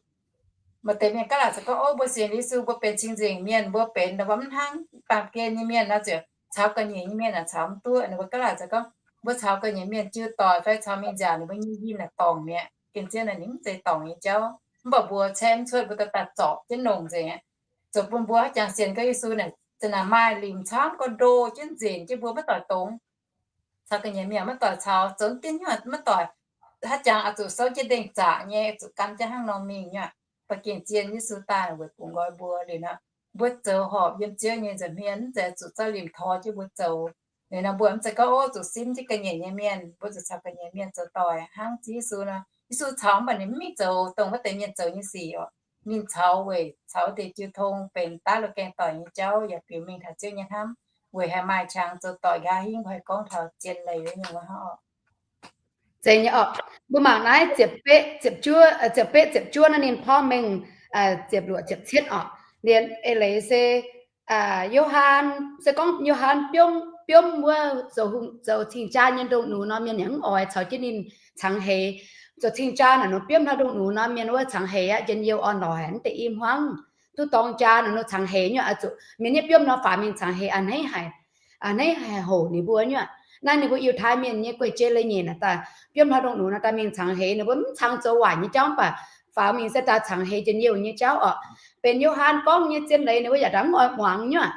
maaih deix mienh gaav laaic ziouc gorngv, ov, mbuo sienx Yesu, mbuo benx cing-nzengc mienh, mbuo benx nor mv hnangv baamh gen nyei mienh nor, ziouc caux ga'nyiec nyei mienh naaic caux mv duqv. Ninh mbuo gaav laaic ziouc gorngv, mbuo caux ga'nyiec mienh jiu doic fai caux mingh nziaauc ninh mbuo nyei yinh naaic dorngc mi'aqv. Gengh zien naaic ninh mv zeiz dorngc nyei jauv, mv baac mbuo caeqv mv cuotv, mbuo daaih daaih zorpc jienv nongc nzengc aqv. Zoux bun mbuo haaix jangx sienx gaax Yesu naaic, za'naaic maaih limc camv gorx ndoh jienv nzenc jienv mbuo maiv doic dongz. Caux ga'nyiec mienh maiv doic caux, zoux diuh hnyouv maiv doic, haaix jangx oix zuqc souv jienv ndengh zaqc nyei, zuqc gan jienv hnangv nor mingh nyei aqv. Mv baac gengh zien Yesu daaih weic bungx nqoi mbuo liuz nor, mbuo zoux horpc yiem Ziouv nyei nza'hmien, mv zeiz zuqc zorqv limc tor jienv mbuo zoux. Liuz nor mbuo mv zeiz gorngv, ov, zuqc simv jienv ga'nyiec nyei mienh, mbuo zuqc caux ga'nyiec mienh zoux doic hnangv Ziouv Yesu nor. Yesu caux mv baac ninh mv mingh zoux dongh wuov deix mienh zoux nyei sic oc. Ninh caux weic caux wuov deix jiu tong benx daav loz-gaeng doic nyei jauv yaac biux mingh taux Ziouv nyei hnamv, weic haih maaih qangx zoux doic nqa'haav hingv mbuo haih gorngv taux zien leiz nyei wuov hnangv oc. Zeiz nyei oc. Mbuo mangc naaiv ziepc beqv, ziepc juov, ziepc beqv, ziepc juov naaiv ninh porv mengh ziepc luoqc, ziepc cietv oc. Liuz eix leiz se Yo^han, se gorngv Yo^han biomv, biomv wuov zoux cing-jaa nyei ndongc nux nor, mienh yaac mv oix caux jienv ninh cangx heix. Zoux cing-jaa naaic nor biomv hlauv ndongc nux nor, mienh wuov cangx heix aqv, njien-youh orn-lorqc haic, mv deix i hmuangv duqv dorng jaa naaic nor cangx heix nyei aqv. Zuqc mienh nyei biomv nor faaux mingh cangx heix a'hneiv haic, a'hneiv haic hoc ninh mbuo nyei aqv. Naaiv ninh mbuo Yiutai Mienh nyei guei-jei leiz-nyeic naaic daaih biomv hlauv ndongc nux naaic daaih mingh cangx heix, ninh mbuo mv cangx zoux waaic nyei jauv, mv baac faaux mingh se daaih cangx heix njien-youh nyei jauv oc. Benx Yo^han gorngv nyei zien leiz ninh mbuo yaac daaih mv oix muangx nyei aqv.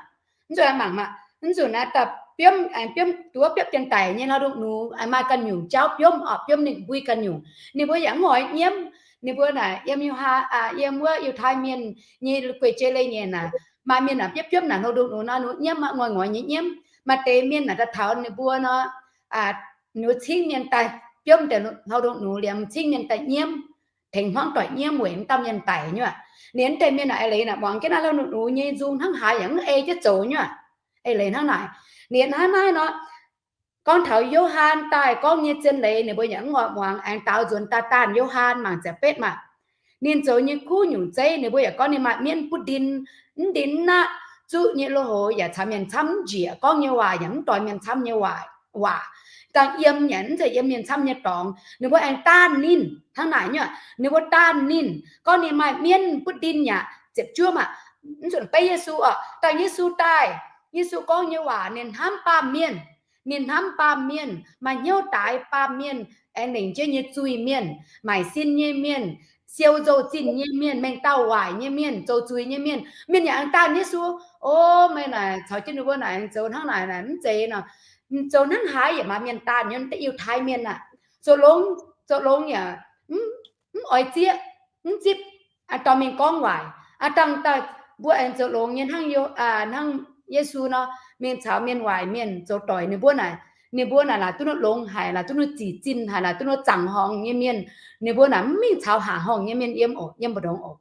Mv zuqc aengx mangc maah, mv zuqc naaiv daaih biomv, aengx biomv duqv biopv janx-daic nyei hlauv ndongc nux, aengx maaih ganh nyungc jauv biomv oc, biomv ninh mbui ganh nyungc. Ninh mbuo yaac mv oix nyiemv. Ninh mbuo naaic yiem Yo^han, yiem wuov Yiutai Mienh nyei guei-jei leiz-nyeic naaic, maaih mienh naaic biopv biopv naaic hlauv ndongc nux nor, ninh mbuo nyiemv aqv, nguaih ngoix nyei nyiemv. Maaih deix mienh naaic daaih taux ninh mbuo nor, ninh mbuo cingv mienh daaih biomv deix hlauv ndongc nux liemh, cingv mienh daaih nyiemv, tengx hmuangv doic nyiemv weic mv dauh mienh daic nyei aqv. Ninh mv deix mienh naaic eix leiz naaic muangx jienv naaiv hlauv ndongc nux nyei nzung hnangv haaix yaac mv ei jienv zoux nyei aqv. Eix leiz hnangv naaic, ninh hnangv naaiv nor, gorngv taux Yo^han daaih gorngv nyei zien leiz ninh mbuo yaac mv oix muangx. Aengx daaux nzuonx daanh Yo^han mangc ziepc betv maah, ninh zoux nyei kuv nyungc zeiv ninh mbuo yaac gorngv ninh maaih mienv butv ndin, mv ndin mv naqv, zuqv nyei loz-hoz yaac caux mienh camv mv njiec, gorngv nyei waac yaac mv doix mienh camv nyei waac, dangh yiem yaac mv zeiz yiem mienh camv nyei dorngx. Ninh mbuo aengx daanh ninh hnangv naaic nyei aqv. Ninh mbuo daanh ninh gorngv ninh maaih mienv butv ndin yaac ziepc juov maah, mv zuqc beiv Yesu oc. Dangh Yesu daaih, Yesu gorngv nyei waac ninh hnamv baamh mienh. Ninh hnamv baamh mienh, maaih hnyouv daaix baamh mienh, aengx lengc jeiv nyei zuiz-mienh, maaic sin nyei mienh, siou nzou-zinh nyei mienh, mengh dauh waaic nyei mienh, zoux zuiz nyei mienh, mienh yaac aengx daanh Yesu. O, meih naaic caux jienv ninh mbuo naaic zoux hnangv naaic, naaic mv zeiz nor. Zoux hnangv haaix yaac maaih mienh daanh nyei, deix Yiutai Mienh aah. Zoux longx, zoux longx yaac mv oix zieqv, mv zipv, dorh mingh gorngv waaic. Aa, dangh daaih mbuo aengx zoux longx nyei hnangv, hnangv Yesu nor, mingh caux mienh waaic mienh zoux doic. Ninh mbuo naaic, ninh mbuo naaic laaic duqv longx haic, laaic duqv zic zinh haic, laaic duqv zaangc horngz nyei mienh, ninh mbuo naaic mv mingh caux haac horngh nyei mienh yiem oc, yiem mbu'ndongx oc.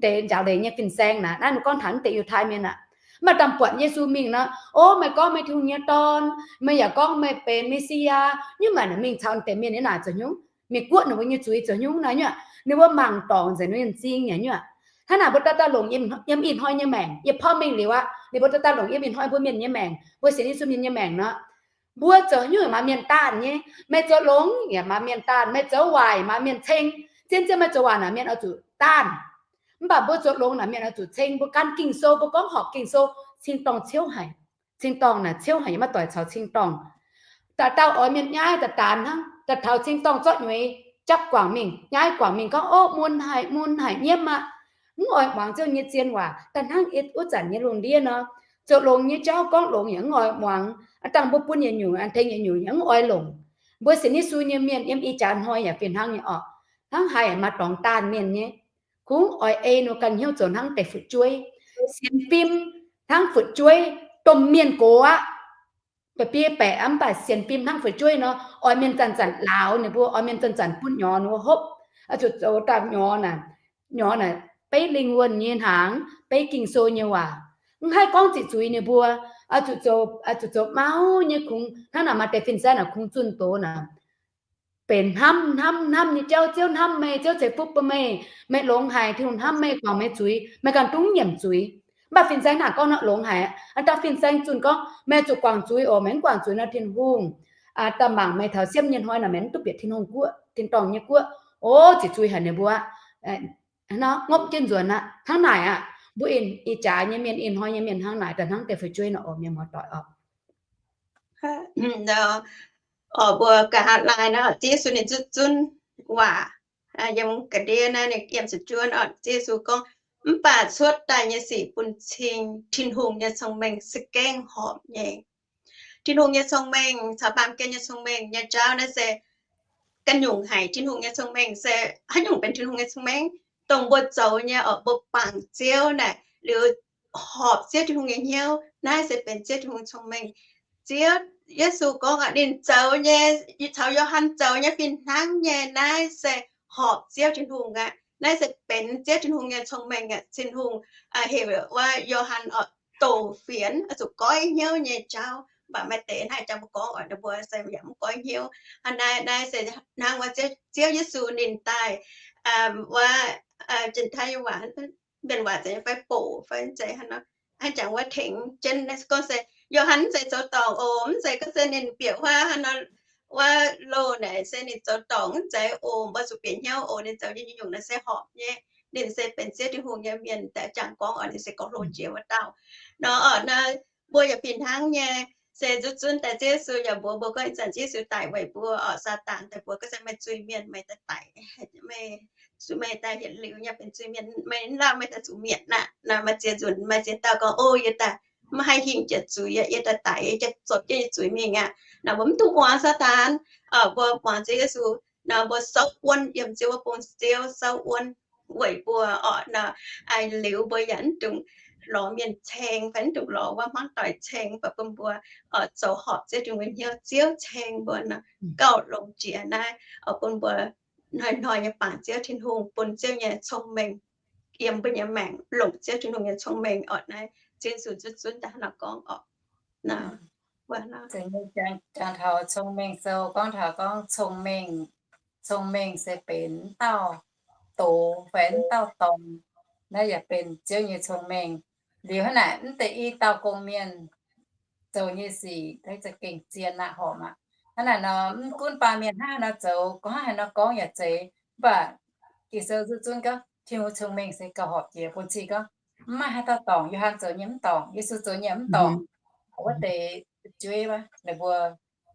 Deix njaaux leiz nyei fin-saeng naaic, naaiv ninh gorngv taux deix Yiutai Mienh aah. Mv baac dangh buatc Yesu mingh nor, O, meih gorngv meih Tin-Hungh nyei Dorn, meih yaac gorngv meih benx Me^si^yaa, nyuv maanc mingh caux deix mienh nyei naaic zoux hnyungv, mienh guoqv ninh mbuo nyei zuiz zoux hnyungv naaic nyuv. Ninh mbuo mangc dorngc nzengc ninh nyei m'zing yaac nyuv. Hnangv naaic mbuo dauh dauh longc yiem ih hnoi nyei maengc, yie porv mengh liuz aqv, ninh mbuo dauh dauh longc yiem ih hnoi mbuo mienh nyei maengc, mbuo sienx Yesu mienh nyei maengc nor, mbuo zoux hnyouv yaac maaih mienh daanh nyei. Meih zoux longx yaac maaih mienh daanh, meih zoux waaic maaih mienh ceng. Zien zien meih zoux waaic naaic mienh oix zuqc daanh, mv baac mbuo zoux longx naaic mienh oix zuqc ceng. Mbuo gan Ging-Sou, mbuo gorngv horpc Ging-Sou, cing-dorngh ciouv haic. Cing-dorngh naaic ciouv haic, yie maiv doic caux cing-dorngh. Dauh dauh oix mienh nyaiv daaih daanx hnangv, daaih taux cing-dorngh zorqv nyueiz japv guangc mingh, nyaiv guangc mingh gorngv, O, mun haic, mun haic, nyiemv aqv. Mv oix muangx Ziouv nyei zien waac. Da'hnangv wuov zanc nyei lungh ndiev nor, zoux longx nyei jauv gorngv longx yaac mv oix muangx. Dangh mbuo bun yietc nyungc, tengx yietc nyungc yaac mv oix longc. Mbuo sienx Yesu nyei mienh yiem ih jaax hnoi yaac fih hnangv nyei orqc. Hnangv haaix yaac maaih dorngx daanh mienh nyei. Kungx oix ei ninh ganh hnyouv zoux hnangv deix fu'jueiv. Sienx fim hnangv fu'jueiv, domh mienh gox aqv. Ba'biei baeqc aqv, mv baac sienx fim hnangv fu'jueiv nor, oix mienh zanc-zanc lauz ninh mbuo, oix mienh zanc-zanc bun nyorx ninh mbuo hopv. Oix zuqc zoux daaih nyorx naaic, nyorx naaic beiv lingh wuonh nyei hnaangx, beiv Ging-Sou nyei waac. Mv haih gorngv ziqc zuiz ninh mbuo. Oix zuqc zoux, oix zuqc zoux mauv nyei kungx, hnangv naaic maaih deix fin-saeng naaic kungx zunh doz naaic, benx hnamv, hnamv, hnamv nyei jauv. Ziouv hnamv meih, Ziouv ceix fuqv bun meih, meih longx haic, Tin-Hungh hnamv meih, guangc meih zuiz, meih ganh dungx nyiemc zuiz. Mv baac fin-saeng naaic gorngv nor longx haic. Da'dauh fin-saeng zunh gorngv, meih zuqc guangc zuiz oc, meih mv guangc zuiz nor Tin-Hungh, daaih mangc meih taux siemv nyei hnoi naaic meih mv duqv bieqc Tin-Hungh guoqv, tin-dorngh nyei guoqv. O, ziqc zuiz haic ninh mbuo. Nor ngopv jienv nzuonx aqv. Hnangv naaic aqv, mbuo ih jaax nyei mienh, ih hnoi nyei mienh hnangv naaic, da'hnangv deix fu'jueiv nor oc, mienh muoz-doic oc. Oc, mbuo ga'haav laai nor, Ziouv Yesu ninh zuqc zunv waac yiem ga'ndiev naaiv, ninh yiem su'juonv oc, Ziouv Yesu gorngv, Mv baac cuotv daaih nyei sic bun cing Tin-Hungh nyei cong-mengh se gengh horpc nyei. Tin-Hungh nyei cong-mengh caux baamh gen nyei cong-mengh nyei jauv naaiv se ganh nyungc haic. Tin-Hungh nyei cong-mengh se haaix nyungc benx Tin-Hungh nyei cong-mengh? Dongh mbuo zoux nyei oc, mbuo bangc Ziouv naaic liuz horpc Ziouv Tin-Hungh nyei hnyouv, naaiv se benx Ziouv Tin-Hungh cong-mengh. Ziouv Yesu gorngv oc, ninh zoux nyei, caux Yo^han zoux nyei fih hnangv nyei, naaiv se horpc Ziouv Tin-Hungh aqv. Naaiv se benx Ziouv Tin-Hungh nyei cong-mengh aqv. Tin-Hungh heuc wuov Yo^han oc, doqc fienx, oix zuqc goiv hnyouv nyei jauv. Mv baac maaih deix hnangv jang mbuo gorngv oc, ninh mbuo se yaac mv goiv hnyouv. Hnangv naaiv, naaiv se hnangv wuov Ziouv, Ziouv Yesu ninh daaih wuov Janx-Taiv nyei waac, mienh waac zeiz fai bouc fai zeiz hnangv nor, hnangv jangx wuov tengx jienv naaiv gorngv se Yo^han mv zeiz zoux dorngc oc, mv zeiz gorngv se ninh bieqc huaav hnangv nor, wuov loh naaic se ninh zoux dorngc, mv zeiz oc. Mbuo zuqc bieqc hnyouv oc, ninh zoux nyei nyungc-nyungc naaiv se horpc nyei. Ninh se benx Ziouv Tin-Hungh nyei mienh, daaih jangx gorngv oc, ninh se gorngv hlo jiex wuov dauh nor oc. Naaiv mbuo yaac fih hnangv nyei. Se nzuqc zunv daaih Ziouv Yesu yaac mbuox mbuo gorngv ih zanc Ziouv Yesu daic weic mbuo oc, Saadaan daaih mbuox gorngv se meih zuiz-mienh, meih daaih daic, meih, meih daaih yietc liuz nyei benx zuiv-mienh, meih mv lauh meih daaih zuqc mietc aqv. Naaiv maaih ziex nzunc, maaih ziex dauh gorngv, O, yie daaih maiv haih hingh jiex zuiz aqv, yie daaih daic, yie ziouc zoux jienv yie zuiz mingh aqv. Naaiv mbuo mv dungx muangx Saadaan, mbuo muangx Ziouv Yesu. Naaiv mbuo souv wuonv yiem Ziouv wuov bung, Ziouv souv wuonv weic mbuo oc. Naaiv liuz mbuo yaac mv dungx lorz mienh ceng fai mv dungx lorz wuov hmuangv doic ceng, mv baac bun mbuo zoux horpc Ziouv Tin-Hungh nyei hnyouv, Ziouv ceng mbuo nor, gauh longx jiex naaiv. Bun mbuo hnoi-hnoi nyei bangc Ziouv Tin-Hungh, bun Ziouv nyei cong-mengh yiem mbuo nyei maengc, longc Ziouv Tin-Hungh nyei cong-mengh oc. Naaiv Ziouv Yesu zunv daaih hnangv nor gorngv oc. Jangx taux cong-mengh sou gorngv taux gorngv cong-mengh, cong-mengh se benx dauh doz fai dauh dorngx. Naaiv yaac benx Ziouv nyei cong-mengh. Liuz hnangv naaic, mv deix i dauh gong-mienh zoux nyei sic za'gengh zien aqv, horpc aqv. Hnangv naaic nor, mv gunv baamh mienh hnangv haaix nor zoux, gorngv hnangv haaix nor gorngv yaac zeiz, mv baac Ging-Sou zuqc zunv gorngv Tin-Hungh cong-mengh se gauh horpc jiex. Bun cing gorngv mv maaih haaix dauh dorngc, Yo^han zoux nyei mv dorngc, Yesu zoux nyei mv dorngc. Wuov deix fu'jueiv wuov, ninh mbuo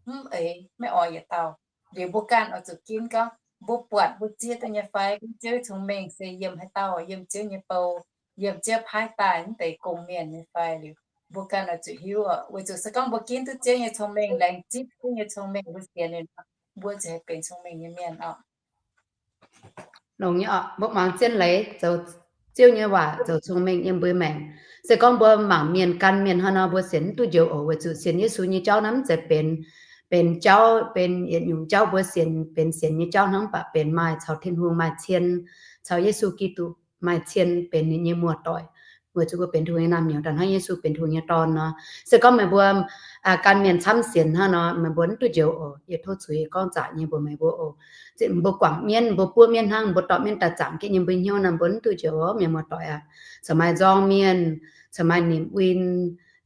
mv eix maiv oix yietc dauh. Liuz mbuo ganh oix zuqc ginv gorngv, mbuo buatc mbuo zieqv duqv nyei fai? Gunv Ziouv nyei cong-mengh se yiem haaix dauh, yiem Ziouv nyei bou, yiem Ziouv paaiv daaih mv deix gong-mienh nyei fai? Liuz mbuo ganh oix zuqc hiuv oc. Weic zuqc se gorngv mbuo ginv duqv Ziouv nyei cong-mengh, laengz zipv Ziouv nyei cong-mengh, mbuo sienx ninh, mbuo ziouc haih benx cong-mengh nyei mienh oc. Longx nyei oc, mbuo muangx zien leiz zoux Ziouv nyei waac zoux cong-mengh yiem mbuo maengc. Se gorngv mbuo mangc mienh, gan mienh hnangv nor, mbuo sienx mv duqv njoux oc. Weic zuqc sienx Yesu nyei jauv naaiv mv zeiz benx, benx jauv, benx yietc nyungc jauv mbuo sienx, benx sienx nyei jauv hnangv, mv baac benx maaih caux Tin-Hungh maaih cien, caux Yesu Giduc maaih cien benx ninh nyei muoz-doic. Weic zuqc mbuo benx Tin-Hungh nyei naamh nyouz daaih hnangv Yesu benx Tin-Hungh nyei dorn nor. Se gorngv meih mbuo gan mienh camv sienx hnangv nor, meih mbuo mv duqv njoux oc. Yie tov zuiz gorngv zaqc nyei mbuox meih mbuo oc. Mbuo guangc mienv, mbuo buov mienv hnangv, mbuo dorh mienv daaih zaangc jienv nyei mbuo hnyouv nor, mbuo mv duqv njoux oc, mienh muoz-doic aac. Caux maaih nzorng mienh, caux maaih nimc win,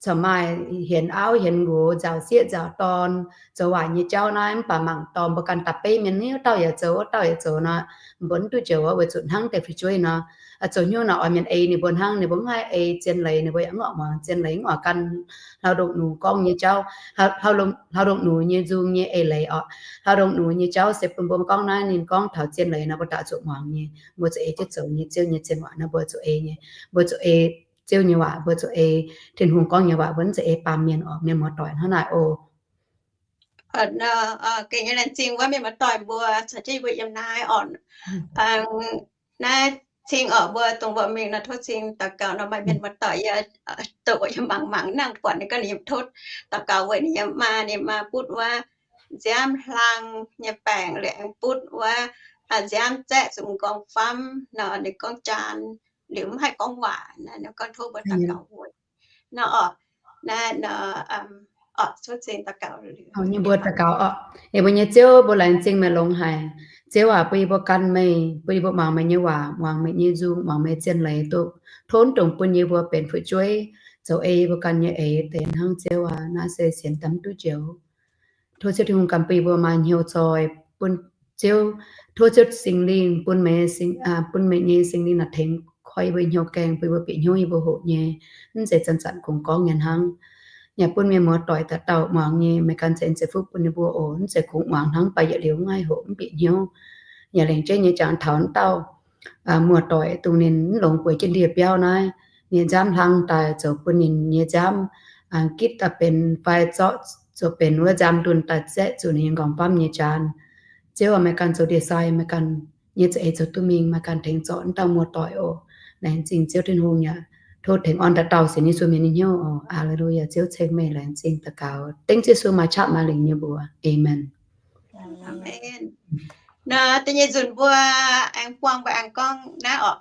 caux maaih hienx auv hienx nqox, nzaaux sieqv nzaaux dorn, zoux waaic nyei jauv naaiv. Mv baac mangc dorh mbuo ganh da'beiv mienh, wuov dauh yaac zoux, wuov dauh yaac zoux nor, mbuo mv duqv njoux oc. Weic zuqc hnangv deix fu'jueiv nor, zoux hnyouv nor oix mienh ei ninh mbuo hnangv, ninh mbuo mv haih ei zien leiz, ninh mbuo yaac mv oix muangx zien leiz, mv oix gan hlauv-ndongh nux gorngv nyei jauv, hlauv-ndongh nux nyei nzung nyei eix leiz oc. Hlauv-ndongh nux nyei jauv se bun mbuo gorngv naaiv, ninh gorngv taux zien leiz nor, mbuo daaih zuqc muangx nyei, mbuo zuqc ei jienv zoux nyei. Ziouv nyei zien waac nor mbuo zuqc ei nyei, mbuo zuqc ei Ziouv nyei waac, mbuo zuqc ei Tin-Hungh gorngv nyei waac, mbuo mv zuqc ei baamh mienh oc, mienh muoz-doic hnangv naaic oc. Gengh nyei laengz zingh wuov mienh muoz-doic mbuo caux jienv mbuo yiem naaiv oc. Naaiv cing oc, mbuo dongh mbuo mingh nor tov cing daux gaux nor maaih mienh muoz-doic yie doqc yie mangc mangc nangh buatc ninh ganh yiem tov daux gaux weic ninh yiem maa, ninh maa butv wuov nziaamv hlang nyei baengc liuz aengx butv wuov nziaamv zaeqv zuqc m'nqorngv famv nor, ninh gorngv jaan liuz mv haih gorngv waac, ninh gorngv tov mbuo daux gaux weic nor oc. Naaiv nor, oc, tov cing daux gaux liuz. Nyei mbuo daux gaux oc. Eix mbuo nyei Ziouv, mbuo laengz zingh meih longx haic. Ziouv aac, bun yie mbuo gan meih, bun yie mbuo muangx meih nyei waac, muangx meih nyei nzung, muangx meih zien leiz duqv tonv dongh bun yie mbuo benx fu'jueiv zoux ei yie mbuo ganh nyei eix deix hnangv. Ziouv aac, naaiv se sienx daaih mv duqv njoux. Tov Ziouv Tin-Hungh ganh bun yie mbuo maaih hnyouv zoih bun Ziouv. Tov Ziouv Singx Lingh bun meih, bun meih nyei Singx Lingh naaic tengx koi yie mbuo hnyouv gaengh, bun yie mbuo bieqc hnyouv yie mbuo hoqc nyei, mv zeiz zanc-zanc kungx gorngv nyei hnangv. Yaac bun mienh muoz-doic dauh dauh muangx nyei, meih ganh ceix zeix fuqv bun ninh mbuo oc. Mv zeiz kungx muangx hnangv, mv baac yietc liuz mv haih hoqc, mv bieqc hnyouv. Yaac lengc jeiv nyei jangx taux wuov dauh muoz-doic dongh ninh mv longx bueix jienv ndie-biauv naaiv, ninh nziaamv hlang daaih zoux bun ninh nyei nziaamv gitv daaih benx fai zorqv zoux benx wuov nziaamv ndunh daaih zaeqv zuqc ninh nyei m'nqorngv famv nyei jaan. Ziouv aac, meih ganh zoux ndie-sai, meih ganh nyei za'eix zoux duqv mingh, meih ganh tengx zorc wuov dauh muoz-doic oc. Laengz zingh Ziouv Tin-Hungh yaac tov tengx orn dauh dauh sienx Yesu mienh nyei hnyouv oc. Aa^le^lu^yaa. Ziouv ceng meih. Laengz zingh daux gaux dengv Ziouv Yesu maaih qaqv maaih lingc nyei mbuox. Aamen. Nor da'nyeic nzunc mbuo aengx buangh mbuo aengx gorngv naaiv oc.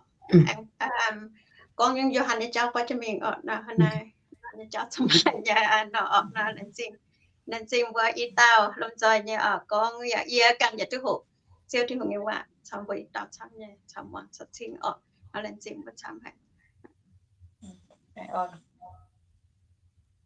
Gorngv Yo^han nyei jauv buatc jienv mingh oc. Nor hnangv naaiv, Yo^han nyei jauv camv haic nyei nor oc. Nor laengz zingh, laengz zingh mbuo i dauh lomh nzoih nyei oc. Gorngv yaac yie ganh yaac duqv hoqc Ziouv Tin-Hungh nyei waac caux mbuo i dauh camv nyei caux muangx caux cing oc. Laengz zingh mbuo camv haic.